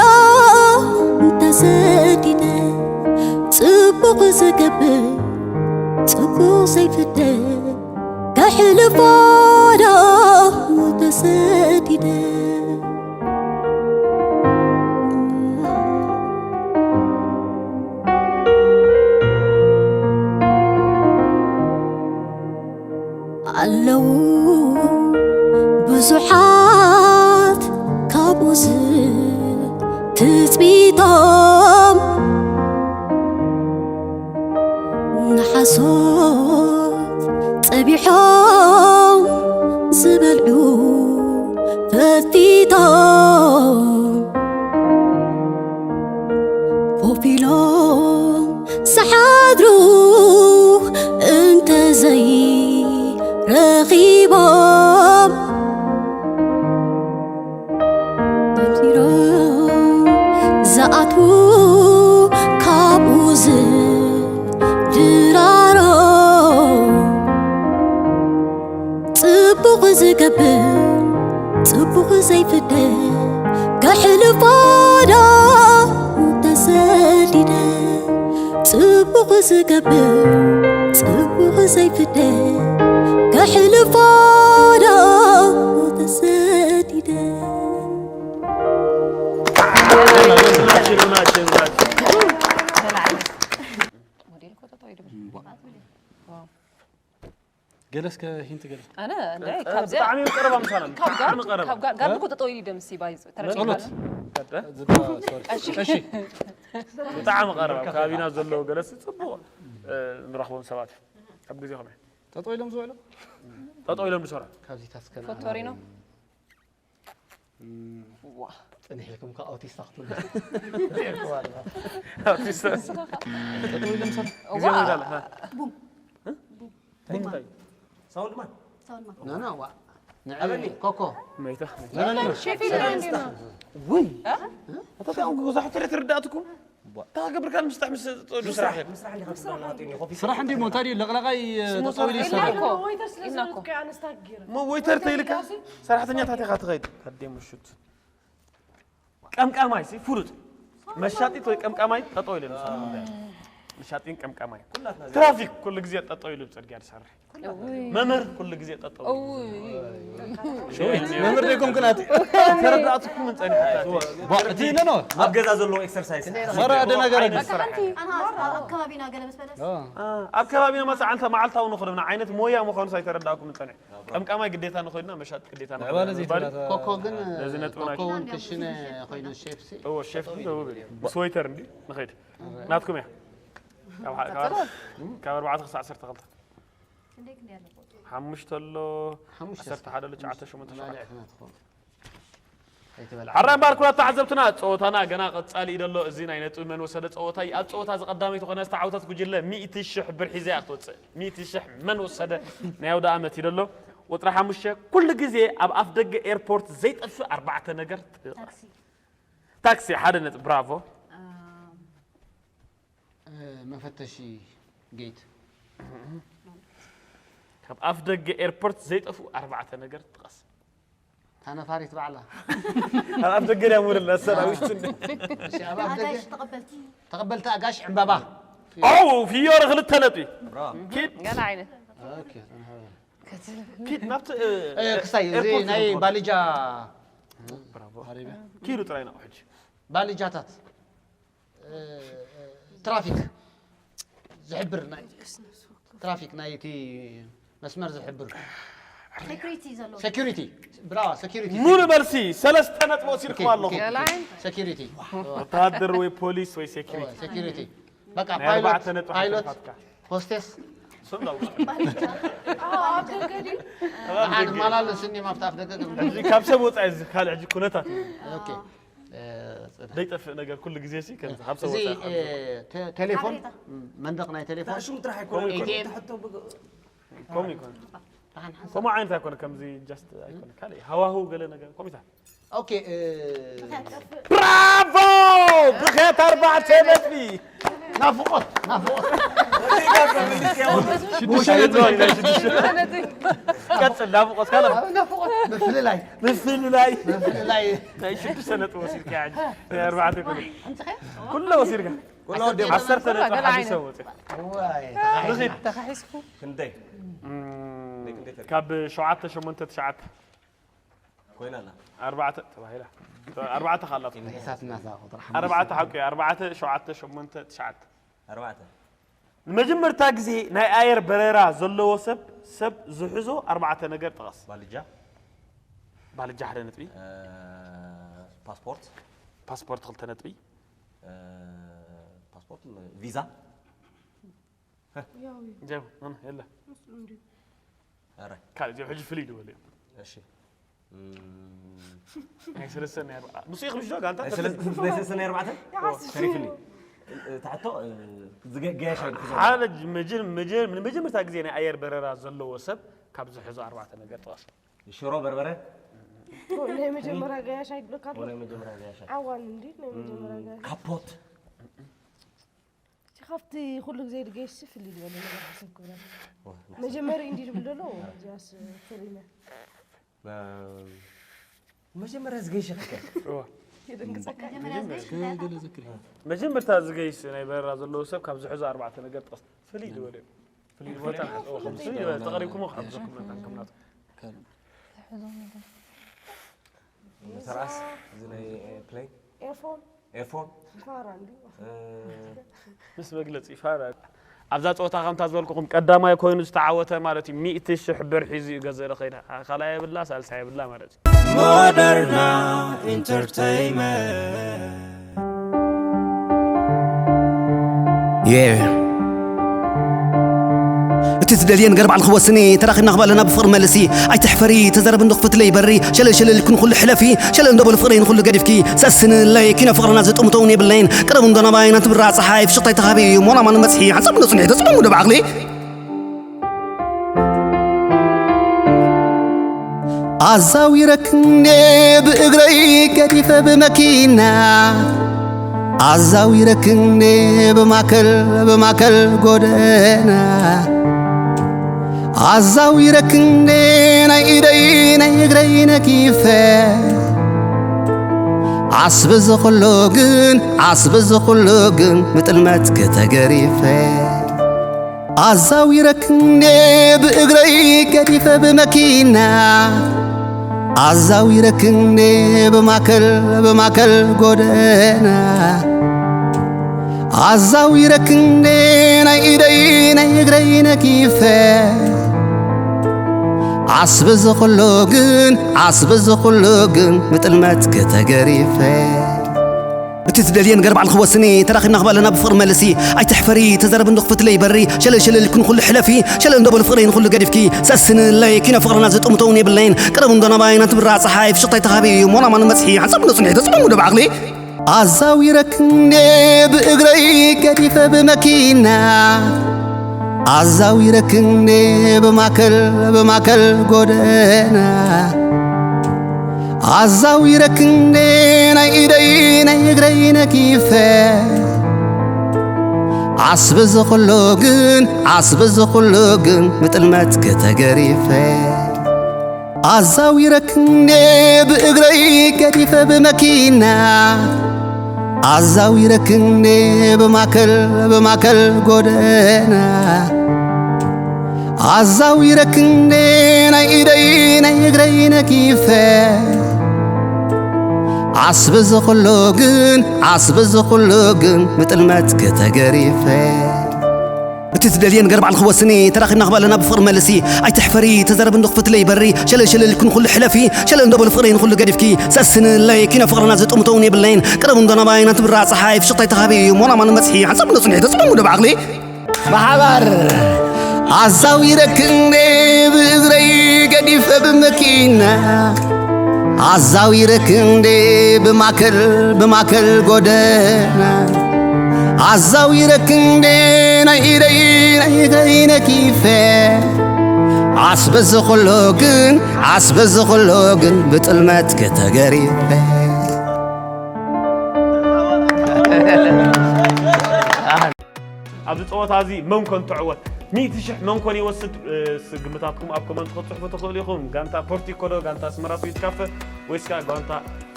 እንተሰዲደ። ጽቡቕ ዝገብር ጽቡቕ ዘይፍደ፣ ከሕልፎ ዶ ተሰዲደ። ኣለዉ ብዙሓት ካብኡ ትጽቢቶም፣ ንሓሶት ጸቢሖም ዝበልዑ ፈቲቶም፣ ኮፍ ኢሎም ዝሓድሩ እንተዘይረኺቦም፣ ዝኣትዉ ካብኡ ዝድራሮም። ጽቡቕ ዝገብር ጽቡቕ ዘይፍደ፣ ከሕልፎ ዶ ተሰዲደ። ጽቡቕ ዝገብር ጽቡቕ ዘይፍደ፣ ከሕልፎ ዶ ተሰዲደ። ገለ እስከ ሂንት ገለ። ኣነ እንደ ብጣዕሚ ቀረባ ምሳና ካብ ጋርድ ካብ ጋርድ እኮ ጠጠው ኢሉ ደምሲ ባይ ተረዲእካ። ብጣዕሚ ቀረባ ከባቢና ዘለዉ ገለስ ጽቡቕ ንረኽቦም ሰባት ኣብ ግዜኹም ጠጠው ኢሎም ዝውዕሉ ጠጠው ኢሎም ዝሰርሑ ካብዚ ታስከና ፎቶሪኖ ጽንሕ ኢልኩም ከ ኣውቲስታ ክትብሉ ግዜ ወዳለ ሳውንድማን ናና ዋ ንዕበኒ ኮኮ መይታ ውይ ኣታ ብዙሕ ትርዳእትኩም እንታይ ክገብር ካብ ምስራሕ ምስ ጠዱ ስራሕ ስራሕ እንዲ ሞ እንታይ ድዩ ለቕለቓይ ጠጠው ኢሉ ይሰርሕ እሞ ወይተር ተይልካ ሰራሕተኛታት ኢኻ ትኸይድ ካዴ ምሹት ቀምቃማይ ሲ ፍሉጥ መሻጢት ወይ ቀምቃማይ ጠጠው ኢሉ ይሰርሕ መሻጢን ቀምቃማይ ትራፊክ ኩሉ ግዜ ጠጠው ኢሉ ጽርግያ ዝሰርሕ መምህር ኩሉ ግዜ ጠጠው መምህር ደይኮም ክናት ተረዳእትኩም ጸኒሕታት እቲ ኢለ ነው ኣብ ገዛ ዘለዎ ኤክሰርሳይዝ መራ ኣደናገረኒ ኣብ ከባቢና ገለ ምስ በለስ ኣብ ከባቢና መሰዓልታ መዓልታዊ ንኽድምና ዓይነት ሞያ ምዃኑ ኣይተረዳእኩም ጸኒሕ ቀምቃማይ ግዴታ ንኸይድና መሻጥ ግዴታ ንኸይድና ኮኮ ግን ኮኮ እውን ክሽነ ኮይኑ ሼፍሲ ሸፍ ምስ ወይተር እንዲ ንኸይድ ናትኩም እያ ካብ ኣርባዕተ ክሳዕ ዓሰርተ ክልተ ሓሙሽተ ኣሎ ዓሰርተ ሓደ ኣሎ ትሽዓተ ሸሞንተ ሸውዓተ ሓራይ እምበኣር ኩቡራት ተዓዘብትና ፀወታና ገና ቀፃሊ እዩ ዘሎ። እዚ ናይ ነጥቢ መን ወሰደ ፀወታ እዩ። ኣብ ፀወታ እዚ ቀዳመይቲ ኮይና ዝተዓወተት ጉጅለ ሚእቲ ሽሕ ብር ሒዛ እያ ክትወፅእ። ሚእቲ ሽሕ መን ወሰደ ናይ ኣውደ ኣመት እዩ ዘሎ። ቁፅሪ ሓሙሽተ፣ ኩሉ ግዜ ኣብ ኣፍ ደገ ኤርፖርት ዘይጠፍእ ኣርባዕተ ነገር ጥቀስ። ታክሲ። ታክሲ ሓደ ነጥቢ። ብራቮ። መፈተሺ ጌት። ካብ ኣፍ ደገ ኤርፖርት ዘይጠፍኡ ኣርባዕተ ነገር ጥቀስ። ታነፋሪት ባዕላ። ኣብ ኣፍ ደገ ድያ ምውርድ ሰራዊት። ተቐበልቲ ኣጋሽ ዕምባባ። ፊዮረ ክልተ ነጥቢ። ኪድ። ገና ዓይነት። ኪድ ናብቲ ክስታይ እዚ ናይ ባልጃ። ኪዱ ጥራይ ናቑ ሕጂ። ባልጃታት። ትራፊክ ዝሕብር ናይ ትራፊክ ናይ እቲ መስመር ዝሕብር። ሴኩሪቲ ዘሎ። ሴኩሪቲ። ብራዋ ሴኩሪቲ። ሙሉ መልሲ ሰለስተ ነጥቢ ወሲድኩም ኣለኹም። ሴኩሪቲ። ወታደር ወይ ፖሊስ ወይ ሴኩሪቲ። ሴኩሪቲ። በቃ ፓይሎት ሆስቴስ። ማላለስኒ ማፍታፍ ደገ ካብ ሰብ ወፃኢ እዚ ካልእ ሕጂ ኩነታት እዩ። ዘይጠፍእ ነገር ኩሉ ግዜ ሲ ከም ካብ ሰብ ወፃኢ። ቴሌፎን መንደቕ ናይ ቴሌፎን ከምኡ ይኮን። ከምኡ ዓይነት ኣይኮነ ከምዚ ጃስት ኣይኮነ ካልእ ሃዋሁ ገለ ነገር ኮሚታ። ኦኬ። ብራቮ። ብኸት ኣርባዕተ ነጥቢ። ናፍቆት ናፍቆት። ቀፅል ናፍቆት ካለ ናፍቆት ምፍልላይ ምፍልላይ ምፍልላይ ናይ ሽዱሽተ ነጥቢ ወሲድካ ሕጂ ናይ ኣርባዕተ ኩሉ ኩሉ ወሲድካ ዓሰርተ ነጥቢ ሓፊሰ ወፂ። ተኻሒስኩ ክንደይ ካብ ሸውዓተ ሸሞንተ ትሽዓተ ኮይና ኣላ ኣርባዕተ ተባሂላ ኣርባዕተ ካላቱ ሒሳትና እዛ ቁጥሪ ኣርባዕተ ሓቂ ኣርባዕተ ሸውዓተ ሸሞንተ ትሽዓተ ኣርባዕተ ንመጀመርታ ግዜ ናይ ኣየር በረራ ዘለዎ ሰብ ሰብ ዝሕዞ ኣርባዕተ ነገር ጥቐስ። ባልጃ ባልጃ ሓደ ነጥቢ። ፓስፖርት ፓስፖርት ክልተ ነጥቢ። ፓስፖርት ቪዛ ጀብ የለ ካልእ ዚኦም ሕጂ ፍልይ ዝበለ እዮም። እሺ ናይ ሰለስተ ናይ ኣርባዕተ ምስ ኢኹም ሽዶ ጋንታ ናይ ሰለስተ ናይ ኣርባዕተ ተሪፍኒ። ታሕቶ ዝገያሻ ሓደ ንመጀመርታ ግዜ ናይ ኣየር በረራ ዘለዎ ሰብ ካብ ዝሕዞ ኣርባዕተ ነገር ጥቐስ። ሽሮ በርበረ ናይ መጀመርያ ገያሻ ይብለካ ኣሎ ናይ መጀመርያ ገያሻ ዓዋን እንዲ ናይ መጀመርያ ገያሻ ካፖት እቲ ካብቲ ኩሉ ግዜ ድገይሽ ፍልይ ዝበለ ነገር ሓሰብ ክብላ መጀመሪ እንዲ ዝብል ዘሎ እዚኣስ ፍሪመ መጀመርያ ዝገይሸ ክከ መጀመርታ ዝገይስ ናይ በረራ ዘለዎ ሰብ ካብ ዝሕዞ ኣርባዕተ ነገር ጥቐስ። ፍልይ ዝበለ እዩ። ፍልይ ዝበለ ተቐሪብኩም ክሕብዘኩም መታን ከምናቱ ተራስ እዚ ናይ ፕሌን ኤርፎን ኤርፎን ፋራ እንዲ ምስ መግለፂ ፋራ ኣብዛ ፀወታ ከምታ ዝበልኩኹም ቀዳማይ ኮይኑ ዝተዓወተ ማለት እዩ ሚእቲ ሽሕ ብር ሒዙ እዩ ገዘለ ከይዳ ካልኣይ የብላ ሳልሳይ የብላ ማለት እዩ። ሞደርና ኢንተርተይመንት እቲ ትደልየ ነገር ባዕልኺ ወስኒ ተራኺብና ክባለና ብፍቕሪ መልሲ ኣይትሕፈሪ ተዛረቢ እንዶ ክፍትለይ በሪ ሸለል ሸለል ኢልኩ ንኹሉ ሕለፊ ሸለል እንዶ በሉ ፍቕረይ ንኹሉ ገዲፍኪ ሰስንለይ ኪኖ ፍቕርና ዝጥምቶ እውን የብለይን ቅረቡ እንዶ ናባይ ናንቲ ብራ ፀሓይ ፍሽኽታይ ተኻቢ ሞናማ ንመፅሒ ሓንሳብ እንዶ ፅንሒ ተፅመሙ ዶ ብዓቕሊ ኣዛዊረክንዴ ብእግረይ ገዲፈ ብመኪና ኣዛዊረክንዴ ብማከል ብማከል ጎደና ኣዛዊረክንዴ ናይ ኢደይ ናይ እግረይ ነኪፈ ዓስቢ ዝኹሉ ግን ዓስቢ ዝኹሉ ግን ብጥልመት ከተገሪፈ ኣዛዊረክንዴ ብእግረይ ገዲፈ ብመኪና ኣዛዊረክንዴ ብማከል ብማከል ጎደና ኣዛዊረክንዴ ናይ ኢደይ ናይ እግረይ ነኪፈ ዓስቢ ዝኹሉ ግን ዓስቢ ዝኹሉ ግን ብጥልመት ከተገሪፈ እቲ ትደልየ ነገር ባዕልኺ ወስኒ ተራኺብና ክባለና ብፍቕሪ መልሲ ኣይትሕፈሪ ተዛረቢ እንዶ ክፍትለይ በሪ ሸለል ሸለል ኢልኩ ንኹሉ ሕለፊ ሸለል እንዶ በሉ ፍቕረይ ንኹሉ ገዲፍኪ ሰስንለይ ኪኖ ፍቕርና ዝጥምቶ እውን የብለይን ቅረቡ እንዶ ናባይ ናንቲ ብራ ፀሓይ ፍሽኽታይ ተኻቢ ሞናማ ንመፅሒ ሓንሳብ እንዶ ፅንሒ ተፅመሙ ዶ ብዓቕሊ ኣዛዊረክንዴ ብእግረይ ገዲፈ ብመኪና ኣዛዊረክንዴ ብማከል ብማከል ጎደና ኣዛዊረክንዴ ናይ ኢደይ ናይ እግረይ ነኪፈ ዓስቢ ዝኹሉ ግን ዓስቢ ዝኹሉ ግን ብጥልመት ከተገሪፈ ኣዛዊረክንዴ ብእግረይ ገዲፈ ብመኪና ኣዛዊረክንዴ ብማከል ብማከል ጎደና ኣዛዊረክንዴ ናይ ኢደይ ናይ እግረይ ነኪፈ ዓስቢ ዝኹሉ ግን ዓስቢ ዝኹሉ ግን ብጥልመት ከተገሪፈ እቲ ትደልየ ነገር ባዕልኺ ወስኒ ተራኺብና ክባለና ብፍቕሪ መልሲ ኣይትሕፈሪ ተዛረቢ እንዶ ክፍትለይ በሪ ሸለል ሸለል ኩን ኩሉ ሕለፊ ሸለል እንዶ በሉ ፍቕረይ ንኹሉ ገዲፍኪ ሰስንለይ ኪኖ ፍቕርና ዝጥምቶ እውን የብለይን ቅረብ እንዶ ናባይ ናንቲ ብራ ፀሓይ ፍሽቕታይ ተኻቢ ሞና ማን መፅሒ ሓንሳብ እንዶ ፅንሒ ተፅመሙ ዶ ብዓቕሊ ብሓባር ኣዛዊረክንዴ ብእግረይ ገዲፈ ብመኪና ኣዛዊረክንዴ ብማከል ብማከል ጎደና ኣዛዊረክንዴ ናይ ኢደይ ናይ እግረይ ነኪፈ ዓስቢ ዝኹሉ ግን ዓስቢ ዝኹሉ ግን ብጥልመት ከተገሪፈ ኣብዚ ፀወታ እዚ መን ኮን ትዕወት ሚእቲ ሽሕ መን ኮን ይወስድ ግምታትኩም ኣብ ኮመንት ክትፅሕፉ ትኽእሉ ኢኹም። ጋንታ ፖርቲኮ ዶ ጋንታ ኣስመራ ስዊት ካፈ ወይስ ከዓ ጋንታ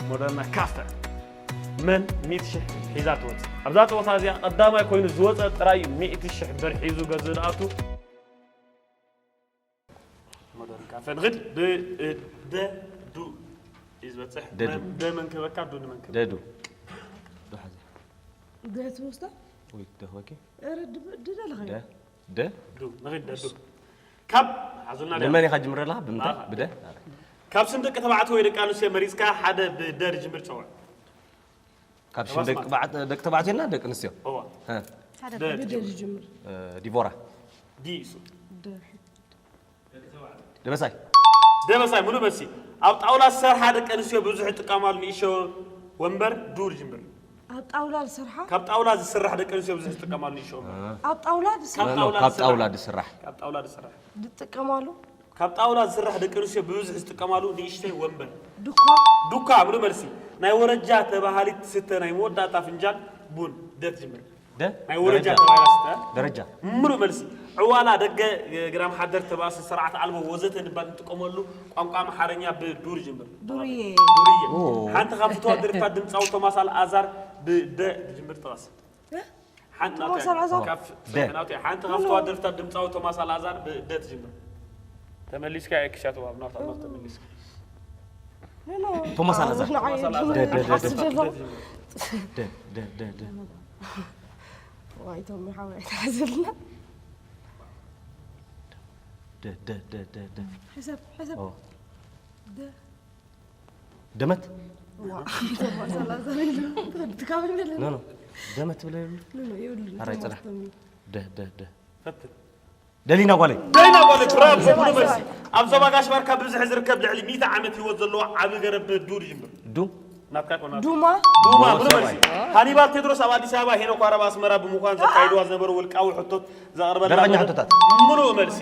ሞደርና ካፈ? መን ሚእቲ ሽሕ ሒዛ ትወፅእ? ኣብዛ ፀወታ እዚኣ ቀዳማይ ኮይኑ ዝወፀ ጥራይ እዩ ሚእቲ ሽሕ ብር ሒዙ ገዝኡ ዝኣቱ። ሞደርን ካፈ ንኽድ ብደ ዱ እዩ ዝበፅሕ። ደ መን ክበካ ዱ ንመን ክበካ? ደዱ ዶ ሓዚ ደ ትወስዳ? ወይ ደኽበኪ? ኧረ ድ- ድደለኻ ደ ደ ዱ ንኽድ ደዱ ካብ ሓዙልና ዲያ? ንመን ኢኻ ጅምረ ኣለኻ? ብምንታይ? ብደ ካብ ስም ደቂ ተባዕትዮ ወይ ደቂ ኣንስትዮ መሪፅካ ሓደ ብደ ዝጅምር ፀውዕ። ካብ ሽም ደቂ ተባዕት- ደቂ ተባዕትዮ እና ደቂ ኣንስትዮ እዋ እ፣ ደ ብደ ዝጅምር እ፣ ዲቦራ ደ ደበሳይ ደበሳይ ሙሉ መልሲ። ኣብ ጣውላ ዝሰርሓ ደቂ ኣንስትዮ ብዙሕ ዝጥቀማሉ ንእሾ ወንበር ዱር ጅምር። ኣብ ጣውላ ዝሰርሓ ካብ ጣውላ ዝስራሕ ደቂ ኣንስትዮ ብዙሕ ዝጥቀማሉ ንእሾ ወንበር። ኣብ ጣውላ ዝሰርሓ ጣውላ ካብ ዝስራሕ። ጣውላ ዝስራሕ ካብ ጣውላ ዝስራሕ ዝጥቀማሉ ካብ ጣውላ ዝስራሕ ደቂ ኣንስትዮ ብብዝሒ ዝጥቀማሉ ንእሽተይ ወንበር ዱኳ ዱካ ምሉ መልሲ። ናይ ወረጃ ተባሃሊት ትስተ ናይ መወዳእታ ፍንጃል ቡን ደት ጅምር። ደ ናይ ወረጃ ደረጃ። ተባሂላ ትስተ ደረጃ ምሉ መልሲ። ዕዋላ ደገ ግራም ሓደር ተባእሲ ስርዓት ኣልቦ ወዘተ ንባል እንጥቀመሉ ቋንቋ ኣምሓርኛ ብዱር ጅምር። ዱርዬ ዱርዬ። ኦ። ሓንቲ ካብ ፍትዋ ድርፍታት ድምፃዊ ቶማስ ኣልኣዛር ብደ ጅምር ጥቐስ። ሓንቲ ናቱ ቶማስ ኣልኣዛር? ካብ ደ። ናቱ ሓንቲ ካብ ፍትዋ ድርፍታት ድምፃዊ ቶማስ ኣልኣዛር ብደ ትጅምር። ተመሊስካ የክሻት ዋብ ናብታ ናብታ ተመሊስካ። ኖ፣ ኖ። ቶማስ ኣልኣዛር። ንዓይ ቶማስ ኣልኣዛር። ደ- ደ- ደ- ሓስብ ዘለኹ። ደ ደ ደ ደ ዋይ ቶሚ ሓወይ ኣይትሓዝልና። ደ ደ ደ ደ ደ ሕሰብ ሕሰብ። ኦ። ደ- ደመት ዋ፣ ቶማስ ኣልኣዛር ኢሉ። ትካብል ገለ ኖ ኖ ደመት ብለ ይብሉ ኖ፣ ኖ፣ ይብሉ። ኣራይ ቶማስ ጽናሕ። ቶሚ። ደ ደ ደ ፈትን ደሊና ጓለይ ደሊና ጓለይ ብራቮ ሙሉ መልሲ። ኣብ ዞባ ጋሽ ባርካ ብብዝሒ ዝርከብ ልዕሊ ሚእቲ ዓመት ህይወት ዘለዎ ዓቢ ገረብ ዱር ይጅምር። ዱ ናትካ ኮና ዱማ ዱማ ዱማ ሙሉ ሰብኣይ። መልሲ። ሃኒባል ቴድሮስ ኣብ ኣዲስ ኣበባ ሄኖክ ኣረብ ኣስመራ ብምዃን ዘካይድዋ ዝነበሩ ውልቃዊ ሕቶት ዘቕርበላ ደረኛ መደብ ሕቶታት። ሙሉ መልሲ።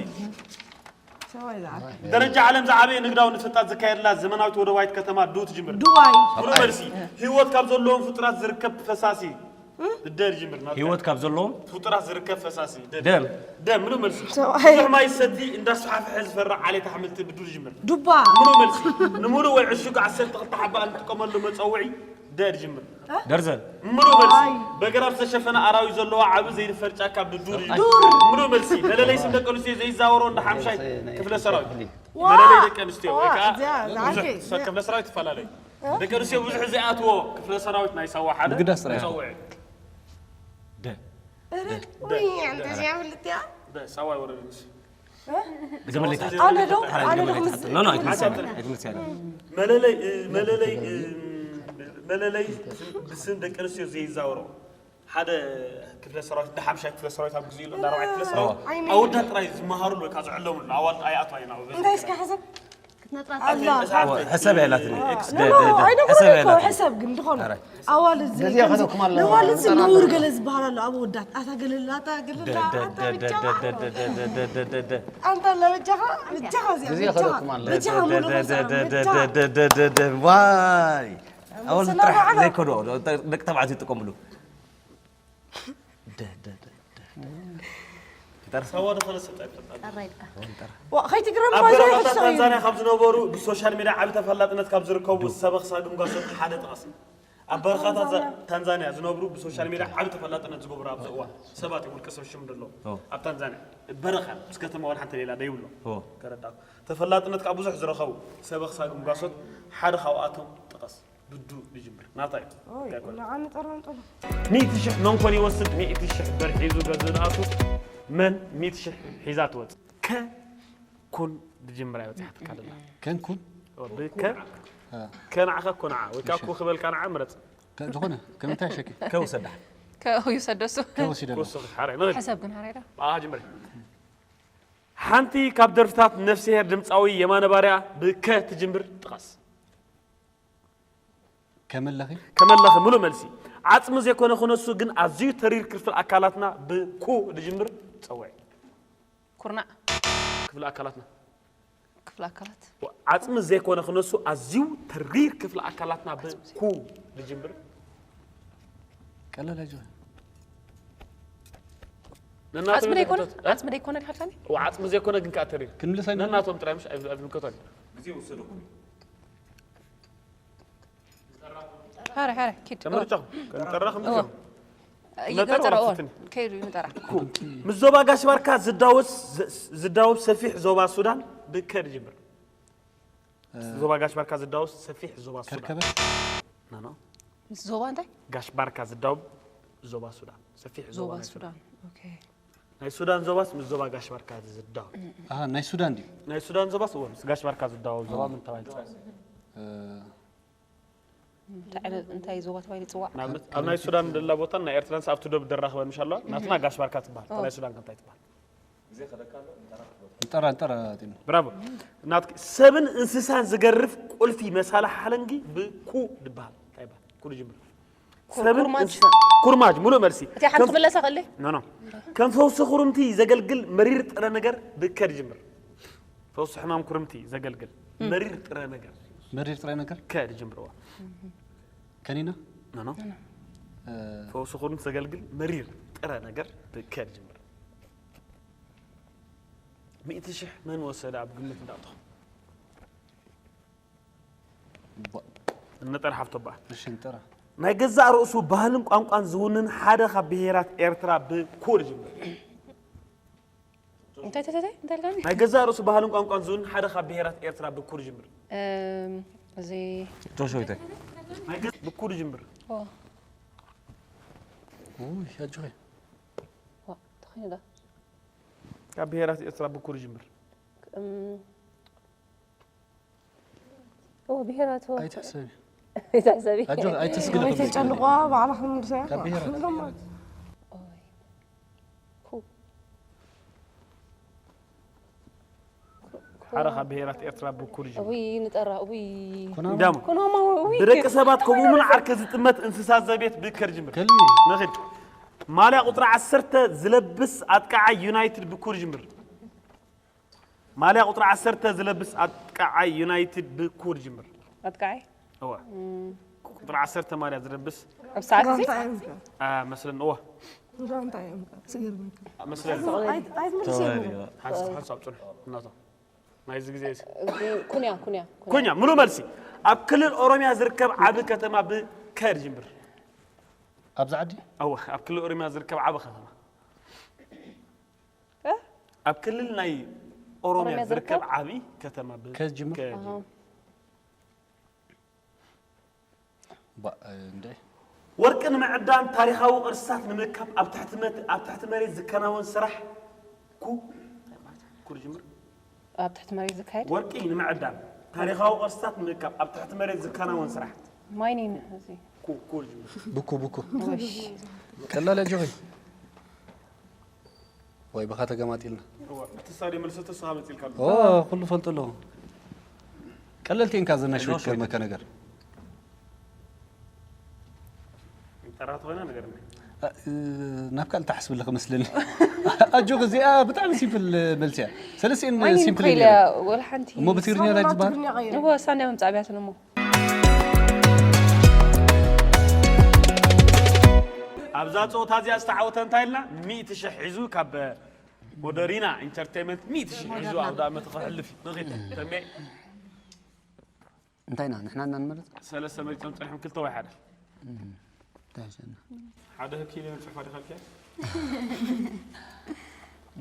ሰብኣይ ዝዓርፍ ደረጃ ዓለም ዝዓበየ ንግዳዊ ንጥፈታት ዝካየድላ ዘመናዊት ወደባዊት ከተማ ዱ ትጅምር። ዱባይ ሙሉ መልሲ። ህይወት ካብ ዘለዎም ፍጡራት ዝርከብ ፈሳሲ ብደር ይጅምር። ናትካ። ህይወት ካብ ዘለዎም ፍጡራት ዝርከብ ፈሳሲ ደም። ደም። ደም ምሉ መልሲ። ሰብኣይ። ብዙሕ ማይ ዝሰቲ እንዳስፋሕፍሐ ዝፈርዕ ዓሌት ኣሕምልቲ ብዱር ይጅምር። ዱባ ምሉ መልሲ። ንሙሉ ወይ ዕሹግ ዓሰርተ ክልተ ሓባ እንጥቀመሉ መፀውዒ ደር ይጅምር። ደርዘን ምሉ መልሲ። ኣይ። በገራብ ዝተሸፈነ ኣራዊት ዘለዎ ዓቢ ዘይድፈር ጫካ ብዱር ይጅምር። ዱር። ምሉ መልሲ። መለለይ ስም ደቂ ኣንስትዮ ዘይዛወሮ እንዳ ሓምሻይ ክፍለ ሰራዊት። ዋ። መለለይ ደቂ ኣንስትዮ ወይ ዋ፣ ከዓ እዚኣ፣ እዚኣ ብዙሕ ዓርከይ፣ ሰብ ክፍለ ሰራዊት ይፈላለዩ። ደቂ ኣንስትዮ ብዙሕ ዘይኣትዎ ክፍለ ሰራዊት ናይ ሳዋ ሓደ ምግዳስ ጥራይ። መፀውዒ። ደ እረ፣ ወይ፣ እንደዚኣ ክልቲኣ። በ- ሳዋ ይወረድ ንሱ። ገመለይ ትሓት ኣነ ዶ? ሓራይ ኣነ ዶ ገመለይ ክምስ- ትሓት ኖ ኖ ኣይትምስል ኣይትምስል መለለይ እ፣ መለለይ እ፣ መለለይ ብስም ደቂ ኣንስትዮ ዘይዛወሮ ሓደ ክፍለ ሰራዊት እንዳ ሓምሻይ ክፍለ ሰራዊት ኣብ ግዜኡ እንዳራባይ ክፍለ ሰራዊት ዓይኒ። ኣወዳት ጥራይ ዝመሃሩሉ ወይ ከዓ ዝዕለሙሉ ኣዋልድ ኣይኣትዋ ኢና። እንታይ እስከ ሓሰብ? ሕሰብ ኣይላትን። ሕሰብ ኣይላትን። ሕሰብ ግን ዝኾነ ኣዋልድ ዘይከምዚ ነዋልድ ነውር ገለ ዝበሃል ኣሎ ኣብ ወዳት ኣታ ገለላ ኣታ ገለላ ኣታ ብቻ ኣንታ ለበጃኻ ብቻኻ እዚኣ ብቻኻ ብቻኻ ሙሉ ዋይ ኣወል ጥራሕ ዘይከዶ ደቂ ተባዕትዮ ይጥቀምሉ ከይትግረም ኣብ በረኻታት ታንዛንያ ካብ ዝነበሩ ብሶሻል ሚድያ ዓቢ ተፈላጥነት ካብ ዝርከቡ ሰበኽ ሳግም ጓሶት ሓደ ጥቐስ። ኣብ በረኻታት ታንዛንያ ዝነብሩ ብሶሻል ሚድያ ዓቢ ተፈላጥነት ዝገብሩ ኣብዚ እዋን ሰባት እዮም፣ ውልቀ ሰብ ሽም ዘለዎም ኣብ ታንዛንያ በረኻ ምስ ከተማ ዋላ ሓንቲ ሌላ ደይብሎም ተረዳእኩ። ተፈላጥነት ካብ ብዙሕ ዝረኸቡ ሰበኽ ሳግም ጓሶት ሓደ ካብኣቶም ጥቐስ። ብዱ ዝጅምር ናታ እዩ። ኦይ፣ ንዓኒ ጠራንጠሎ። ሚእቲ ሽሕ መን ኮን ይወስድ? ሚእቲ ሽሕ ብር ሒዙ ገዝኡ ዝኣቱ መን ሚእቲ ሽሕ ሒዛ ትወጽእ? ከ ኩን ዝጅምር ኣይወጽሓትካ ደላ። ከን ኩን? ብከ ከ ንዓኻ ኮ ንዓ ወይ ካብ ኩ ክበልካ ንዓ ምረጽ። ዝኾነ ከምንታይ ሸኪ? ከውሰዳ። ከውሰደሱ። ከውሰደሱ። ሓራይ ነው። ሕሰብ ግን ሓራይ ዳ። ኣጅምር። ሓንቲ ካብ ደርፍታት ነፍስሄር ድምፃዊ የማነ ባርያ ብከ ትጅምር ጥቐስ። ከመለኺ ከመለኺ ሙሉ መልሲ። ዓጽሚ ዘይኮነ ክነሱ ግን ኣዝዩ ተሪር ክፍል ኣካላትና ብኩ ዝጅምር ጸውዒ። ኩርናዕ። ክፍሊ ኣካላትና። ክፍሊ ኣካላት። ዓጽሚ ዘይኮነ ክነሱ ኣዝዩ ተሪር ክፍሊ ኣካላትና ብኩ ዝጅምር። ቀለል ኣጆ። ዓጽሚ ዘይኮነ ዓጽሚ ዘይኮነ ድሓልካኒ? ዓጽሚ ዘይኮነ ግን ከኣ ተሪር። ክንምልስ ኣይንኽእልን። ነናቶም ጥራይ ምሽ ኣይምልከቶን። ሃረ ሃረ ኪድ። ተመርጫኹም ከንጠራኹም እወ። ይገጠር እወ። ከይዱ ይምጠራ። ምስ ዞባ ጋሽ ባርካ ዝዳወስ ዝዳወብ ሰፊሕ ዞባ ሱዳን ብከ ዝጅምር። ዞባ ጋሽ ባርካ ዝዳወስ ሰፊሕ ዞባ ሱዳን። ከርከበት። ኖ ኖ። ምስ ዞባ እንታይ? ጋሽ ባርካ ዝዳወብ ዞባ ሱዳን። ሰፊሕ ዞባ ዞባ ናይ ሱዳን። ሱዳን። ኦኬ። ናይ ሱዳን ዞባስ ምስ ዞባ ጋሽ ባርካ ዝዳወብ? ኣሃ ናይ ሱዳን ድዩ? ናይ ሱዳን ዞባስ እወ ምስ ጋሽ ባርካ ዝዳወብ ዞባ ምን ተባሂሉ ይፅዋዕ? እ፣ እንታይ ዓይነት እንታይ ዞባ ተባሂሉ ይፅዋዕ? ንኣብነት ኣብ ናይ ሱዳን ደላ ቦታን ናይ ኤርትራንስ ኣብቲ ዶብ ደራኽበን ምሽ ኣለዋ ናትና ጋሽ ባርካ ትበሃል እታ ናይ ሱዳን ከ እንታይ ትበሃል? ንጠራ ንጠራ ጢኑ ብራቮ ናትኪ ሰብን እንስሳን ዝገርፍ ቁልፊ መሳሊ ሓለንጊ ብኩ ድበሃል እንታይ ይበሃል ኩ ድጅምር ሰብን ኩርማጅ። እንስሳን ኩርማጅ ሙሉእ መልሲ እቲኣ ሓንቲ ክምለሳ ክእለ ኖ ኖ ከም ፈውሲ ኩርምቲ ዘገልግል መሪር ጥረ ነገር ብከ ድጅምር ፈውሲ ሕማም ኩርምቲ ዘገልግል መሪር ጥረ ነገር መሪር ጥረ ነገር ከ ድጅምርዋ ከኒና ኖ ኖ ፈውሲ ኩርምቲ ዘገልግል መሪር ጥረ ነገር ብከ ድጅምር ሚእቲ ሽሕ መን ወሰደ ኣብ ግምት እንዳእተኹም እንጠር ሓፍቶ በኣ እሺ እንጠራ ናይ ገዛእ ርእሱ ባህልን ቋንቋን ዝውንን ሓደ ካብ ብሄራት ኤርትራ ብኩ ዝጅምር እንታይ ተተተ እንታይ ልካኒ ናይ ገዛእ ርእሱ ባህልን ቋንቋን ዝውንን ሓደ ካብ ብሄራት ኤርትራ ብኩ ዝጅምር እም፣ እዚ ጆሾ ይተ ናይ ገ- ብኩ ዝጅምር ኦ፣ ውይ ኣጆኺ ዋ ተኸይዳ ካብ ብሄራት ኤርትራ ብኩ ዝጅምር እም፣ እዎ ብሄራቶ ኣይትሕሰቢ ኣይትሕሰቢ ኣጆኺ ኣይተስግሪ ኣይተጨንቋ ባዕላ ክንምልሰያ ካብ ብሄራት ኦይ ኩ ሓደ ካብ ብሄራት ኤርትራ ብኩር እዩ ውይ ንጠራ ውይ እንዳሞ ኩናማ ውይ ብደቂ ሰባት ከምኡውን ዓርከ ዝጥመት እንስሳ ዘቤት ብከር ጅምር ከልቢ ንኺድ ማልያ ቁፅሪ ዓሰርተ ዝለብስ ኣጥቃዓይ ዩናይትድ ብኩር ጅምር ማልያ ቁፅሪ ዓሰርተ ዝለብስ ኣጥቃዓይ ዩናይትድ ብኩር ጅምር። ኣጥቃዓይ? እወ። ቁፅሪ ዓሰርተ ማልያ ዝለብስ ኣብ ሰዓት እዚ? ጋንታ እዮም። አ፣ መስለኒ እወ። ጋንታ እዮም። ስገርመካ። መስለኒ። ኣይ- ኣይትምልስ እዮም። ሓንሳብ ሓንሳብ ፅንሑ እናቶ ናይዚ ግዜ እዚ። ኩንያ ኩንያ ኩኛ ሙሉ መልሲ ኣብ ክልል ኦሮሚያ ዝርከብ ዓቢ ከተማ ብከ ጅምር። ኣብዚ ዓዲ? እወ ኣብ ክልል ኦሮሚያ ዝርከብ ዓቢ ከተማ። ኣብ ክልል ናይ ኦሮሚያ ዝርከብ ዓብዪ ከተማ ብ- ከዝጅምር? ከ- ባእ፣ እንደ- ወርቂ ንምዕዳን ታሪኻዊ ቅርስታት ንምርካብ ኣብ ትሕቲ መት- ኣብ ትሕቲ መሬት ዝከናወን ስራሕ ኩ ኩ ዝጅምር ኣብ ትሕቲ መሬት ዝካየድ ወርቂ ንምዕዳን ታሪኻዊ ቅርስታት ንምርካብ ኣብ ትሕቲ መሬት ዝከናወን ስራሕ ማይኒን እዚ ኩ ኩ ዝጅምር ብኩ ብኩ እሺ ቀላል ኣጆኺ ወይ ብኻ ተገማጢልና እዋ፣ እቲ ስታድዮም መልሰቶ ስኻ መፂልካ ኣሎ። ኦ፣ ኩሉ ፈልጦ ኣለኹ ቀለልቲ እንካ ዝነሽ ኖሽ ከመከ ነገር ተራት ኮይና ነገር እ፣ ናብ ካልእ ተሓስብለ ክመስለኒ። ኣጆክ እዚኣ ብጣዕሚ ሲምፕል መልሲ እያ። ሰለስቲኤን ማይኒን ሲምፕል ኮይለ እያ። ወላ ሓንቲ እሞ ብትግርኛ ዳይ ዝበሃል? እወ ሳንያ መምጻእ ቢያትን እሞ ኣብዛ ፀወታ እዚኣ ዝተዓወተ እንታይ ኢልና ሚእቲ ሽሕ ሒዙ ካብ ሞደሪና ኢንተርቴንመንት ሚእቲ ሽሕ ሒዙ ኣውደ ዓመት ክሕልፍ እዩ። ንኺድ ተሜ እንታይ ኢና ንሕና እና ንመርጽ ሰለስተ መሪጾም ጸኒሖም ክልተ ወይ ሓደ እንታይ ይሸና ሓደ ህኪ ኢለ ጽሑፍ ኣዲኻ ልኪያ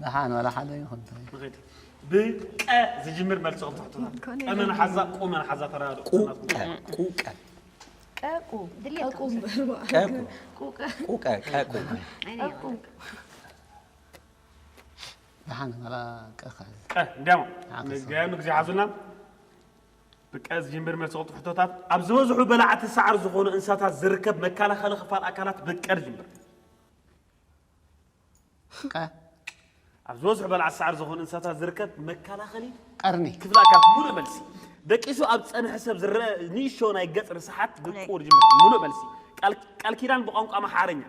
ደሓን ዋላ ሓደ ይኹን እንታይ ንኺድ ብቀ ዝጅምር መልሲ ክፍትሕቱና ቀመን ሓዛ ቁመን ሓዛ ተራዶ ቁቀ ቁቀ ቀቁ ድሌት ቀቁ ቁቀ ቀቁ ደሓን ዋላ ቀኻ ቀ እንዲያማ ንግዜ ሓዙልና ብቀ ዝጅምር መልሲ ክፍትሕቶታት ኣብ ዝበዝሑ በላዕቲ ሳዕር ዝኾኑ እንስሳታት ዝርከብ መከላኸሊ ክፋል ኣካላት ብቀ ዝጅምር ቀ ኣብ ዝበዝሑ በላዕቲ ሳዕር ዝኾኑ እንስሳታት ዝርከብ መከላኸሊ ቀርኒ ክፍሊ ኣካላት ሙሉእ መልሲ ደቂሱ ኣብ ፀንሐ ሰብ ዝረአ ንእሽቶ ናይ ገፅ ርስሓት ብቁር ጅምር ሙሉእ መልሲ ቃል- ቃል ኪዳን ብቋንቋ ኣምሓርኛ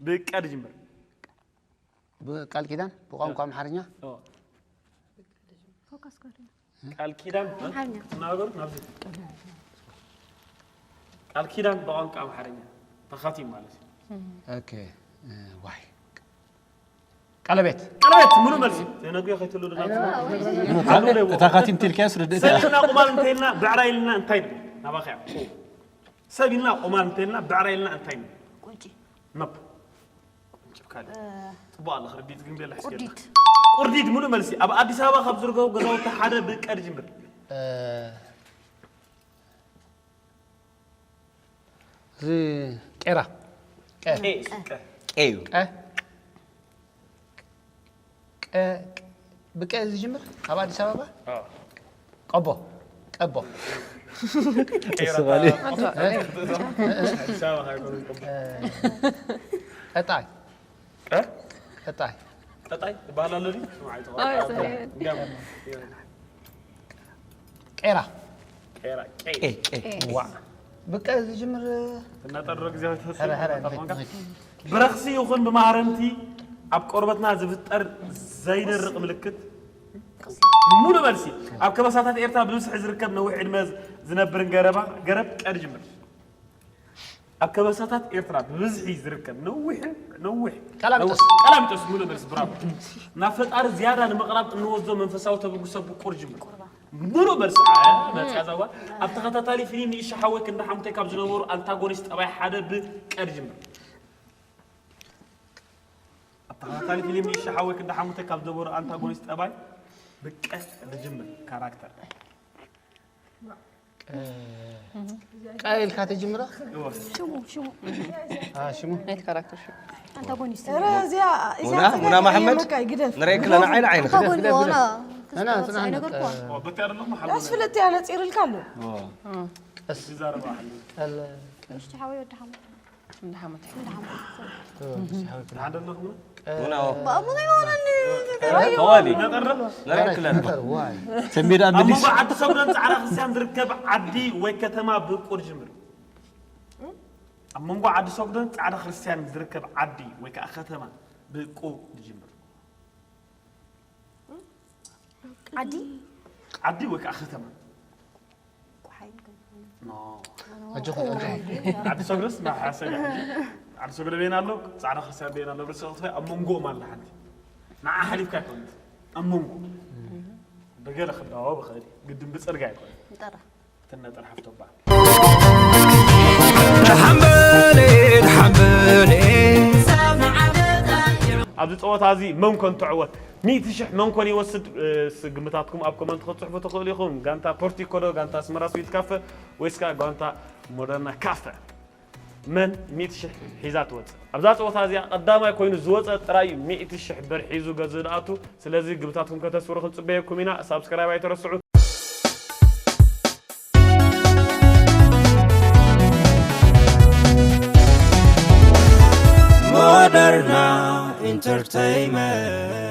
ብቀ ድጅምር ቃል ኪዳን ብቋንቋ ኣምሓርኛ ቃል ኪዳን ኣምሓርኛ። እናበሉ ናብዚ ቃል ኪዳን ብቋንቋ ኣምሓርኛ ተኻቲም ማለት እዩ ኦኬ ዋይ ቀለቤት ቀለቤት ሙሉ መልሲ ዘይነግዮ ከይትሉ ድና እታ ካቲም ትልክያስ ርድእት ሰብ ኢልና ቁማል እንተይልና ብዕራይ ኢልና እንታይ ድብል ናባኸያ ሰብ ኢልና ቁማል እንተይልና ብዕራይ ኢልና እንታይ ንብል ቁንጪ ነብ ቁንጭብ ካልእ ጽቡቅ ኣለኽ ርዲት ግን ቤላ ሕስኬ ቁርዲድ ቁርዲድ ሙሉ መልሲ ኣብ ኣዲስ ኣበባ ካብ ዝርከቡ ገዛውቲ ሓደ ብቀድ ጅምር እዚ ቄራ ቀ ኤ ሱቀ ኤዩ ቀ ቀ ብቀ ዝጅምር ኣብ ኣዲስ ኣበባ ቀቦ ቀቦ ተስባሊ ኣዲስ ኣበባ ካይኮኑ ቀጣይ ቀ ቀጣይ ቀጣይ ይባሃል ኣሎ ድዩ? ስምዓ ኣይ፣ ይተዋወቅ። ሰ- እንዲያም፣ ቄራ ቄራ፣ ቀይ። ኤ ኤ ዋ ብቀ ዝጅምር እናጠረ ግዜ ሀረ ሀረ ተጠቀምካ። ብረኽሲ ይኹን ብማህረምቲ ኣብ ቆርበትና ዝፍጠር ዘይደርቕ ምልክት ሙሉ መልሲ ኣብ ከበሳታት ኤርትራ ብብዝሒ ዝርከብ ነዊሕ ዕድመ ዝነብርን ገረባ ገረብ ቀድ ጅምር ኣብ ከበሳታት ኤርትራ ብብዝሒ ዝርከብ ነዊሕ ነዊሕ ቀላሚጦስ። ቀላሚጦስ ሙሉ መልሲ ብራቮ ናብ ፈጣሪ ዝያዳ ንምቕራብ እንወስዶ መንፈሳዊ ተበግሶ ብቁር ጅምር ሙሉ መልሲ አ፣ መጽያ ዛዋ ኣብ ተኸታታሊ ፊልም ንእሻ ሓወይ ክንዲ ሓሙተይ ካብ ዝነበሩ ኣንታጎኒስት ጠባይ ሓደ ብቀድ ጅምር ኣብ ተኸታታሊ ፊልም ንእሻ ሓወይ ክንዲ ሓሙተይ ካብ ዝነበሩ ኣንታጎኒስት ጠባይ ብቀ ዝጅምር ካራክተር ቀ ኢልካ ተጅምራ እወ ሽሙ ሽሙ ሽሙ ናይቲ ካራክተር ሽሙ ኣንታጎኒስት ረ እዚኣ እዚኣ ሙና ሙና መሓመድ ንረክለ ንዓይ ንዓይ ንኸ ኣንታጎኒ ሆና ኣና ጽናና በቃ ያደለኹ መሓመድ ራስ ፍልጥ ያለ ፂርልካ ኣሎ ይዛረባ ሓሉ ምሽቲ ሓወይ ወዲ ሓሙት እንዳ ሓሙት ሓደ ኣለኹ ብኣሙና ይሆነኒ ተዋሊ ነጠረ ንረክለ ዋይ ተሜዳ ኣብ ምሊስ መንጎ ዓዲ ሰጉደን ፃዕዳ ክርስቲያን ዝርከብ ዓዲ ወይ ከተማ ብቁር ጅምር ኣብ መንጎ ዓዲ ሰጉደን ፃዕዳ ክርስቲያን ዝርከብ ዓዲ ወይ ከዓ ከተማ ብቁ ዝጅምር ዓዲ ዓዲ ወይ ከዓ ከተማ ቁሓይ ኖ ኣጆኹ ዓዲ ሰጉደስ ናብ ሓሰብ ዓዲ ሰጉደ ቤን ኣሎ ፃዕዳ ክርስቲያን ቤን ኣሎ ብርስ ክትፈይ ኣብ መንጎኦም ኣላ ሓንቲ ንዓ ሓሊፍካ ኣይኮነት ኣብ መንጎ ብገለ ክዳወ ብኽእል እዩ ግድን ብፅርጋ ኣይኮነ ንጠራ ትነጠር ሓፍቶባ ሓምበሌ ሓምበሌ ኣብዚ ፀወታ እዚ መን ኮን ትዕወት ሚእቲ ሽሕ መን ኮን ይወስድ እ፣ ስ- ግምታትኩም ኣብ ኮመንት ክትፅሕፉ ትኽእሉ ኢኹም ጋንታ ፖርቲኮ ዶ ጋንታ ኣስመራ ስዊት ካፈ ወይስ ከዓ ጋንታ ሞደርና ካፈ መን ሚእቲ ሽሕ ሒዛ ትወፅእ ኣብዛ ፀወታ እዚኣ ቀዳማይ ኮይኑ ዝወፀ ጥራይ እዩ ሚእቲ ሽሕ ብር ሒዙ ገዝእ ዝኣቱ ስለዚ ግምታትኩም ከተስፍሩ ክንፅበየኩም ኢና ሳብስክራይብ ኣይተረስዑ ሞደርና ኢንተርተይመንት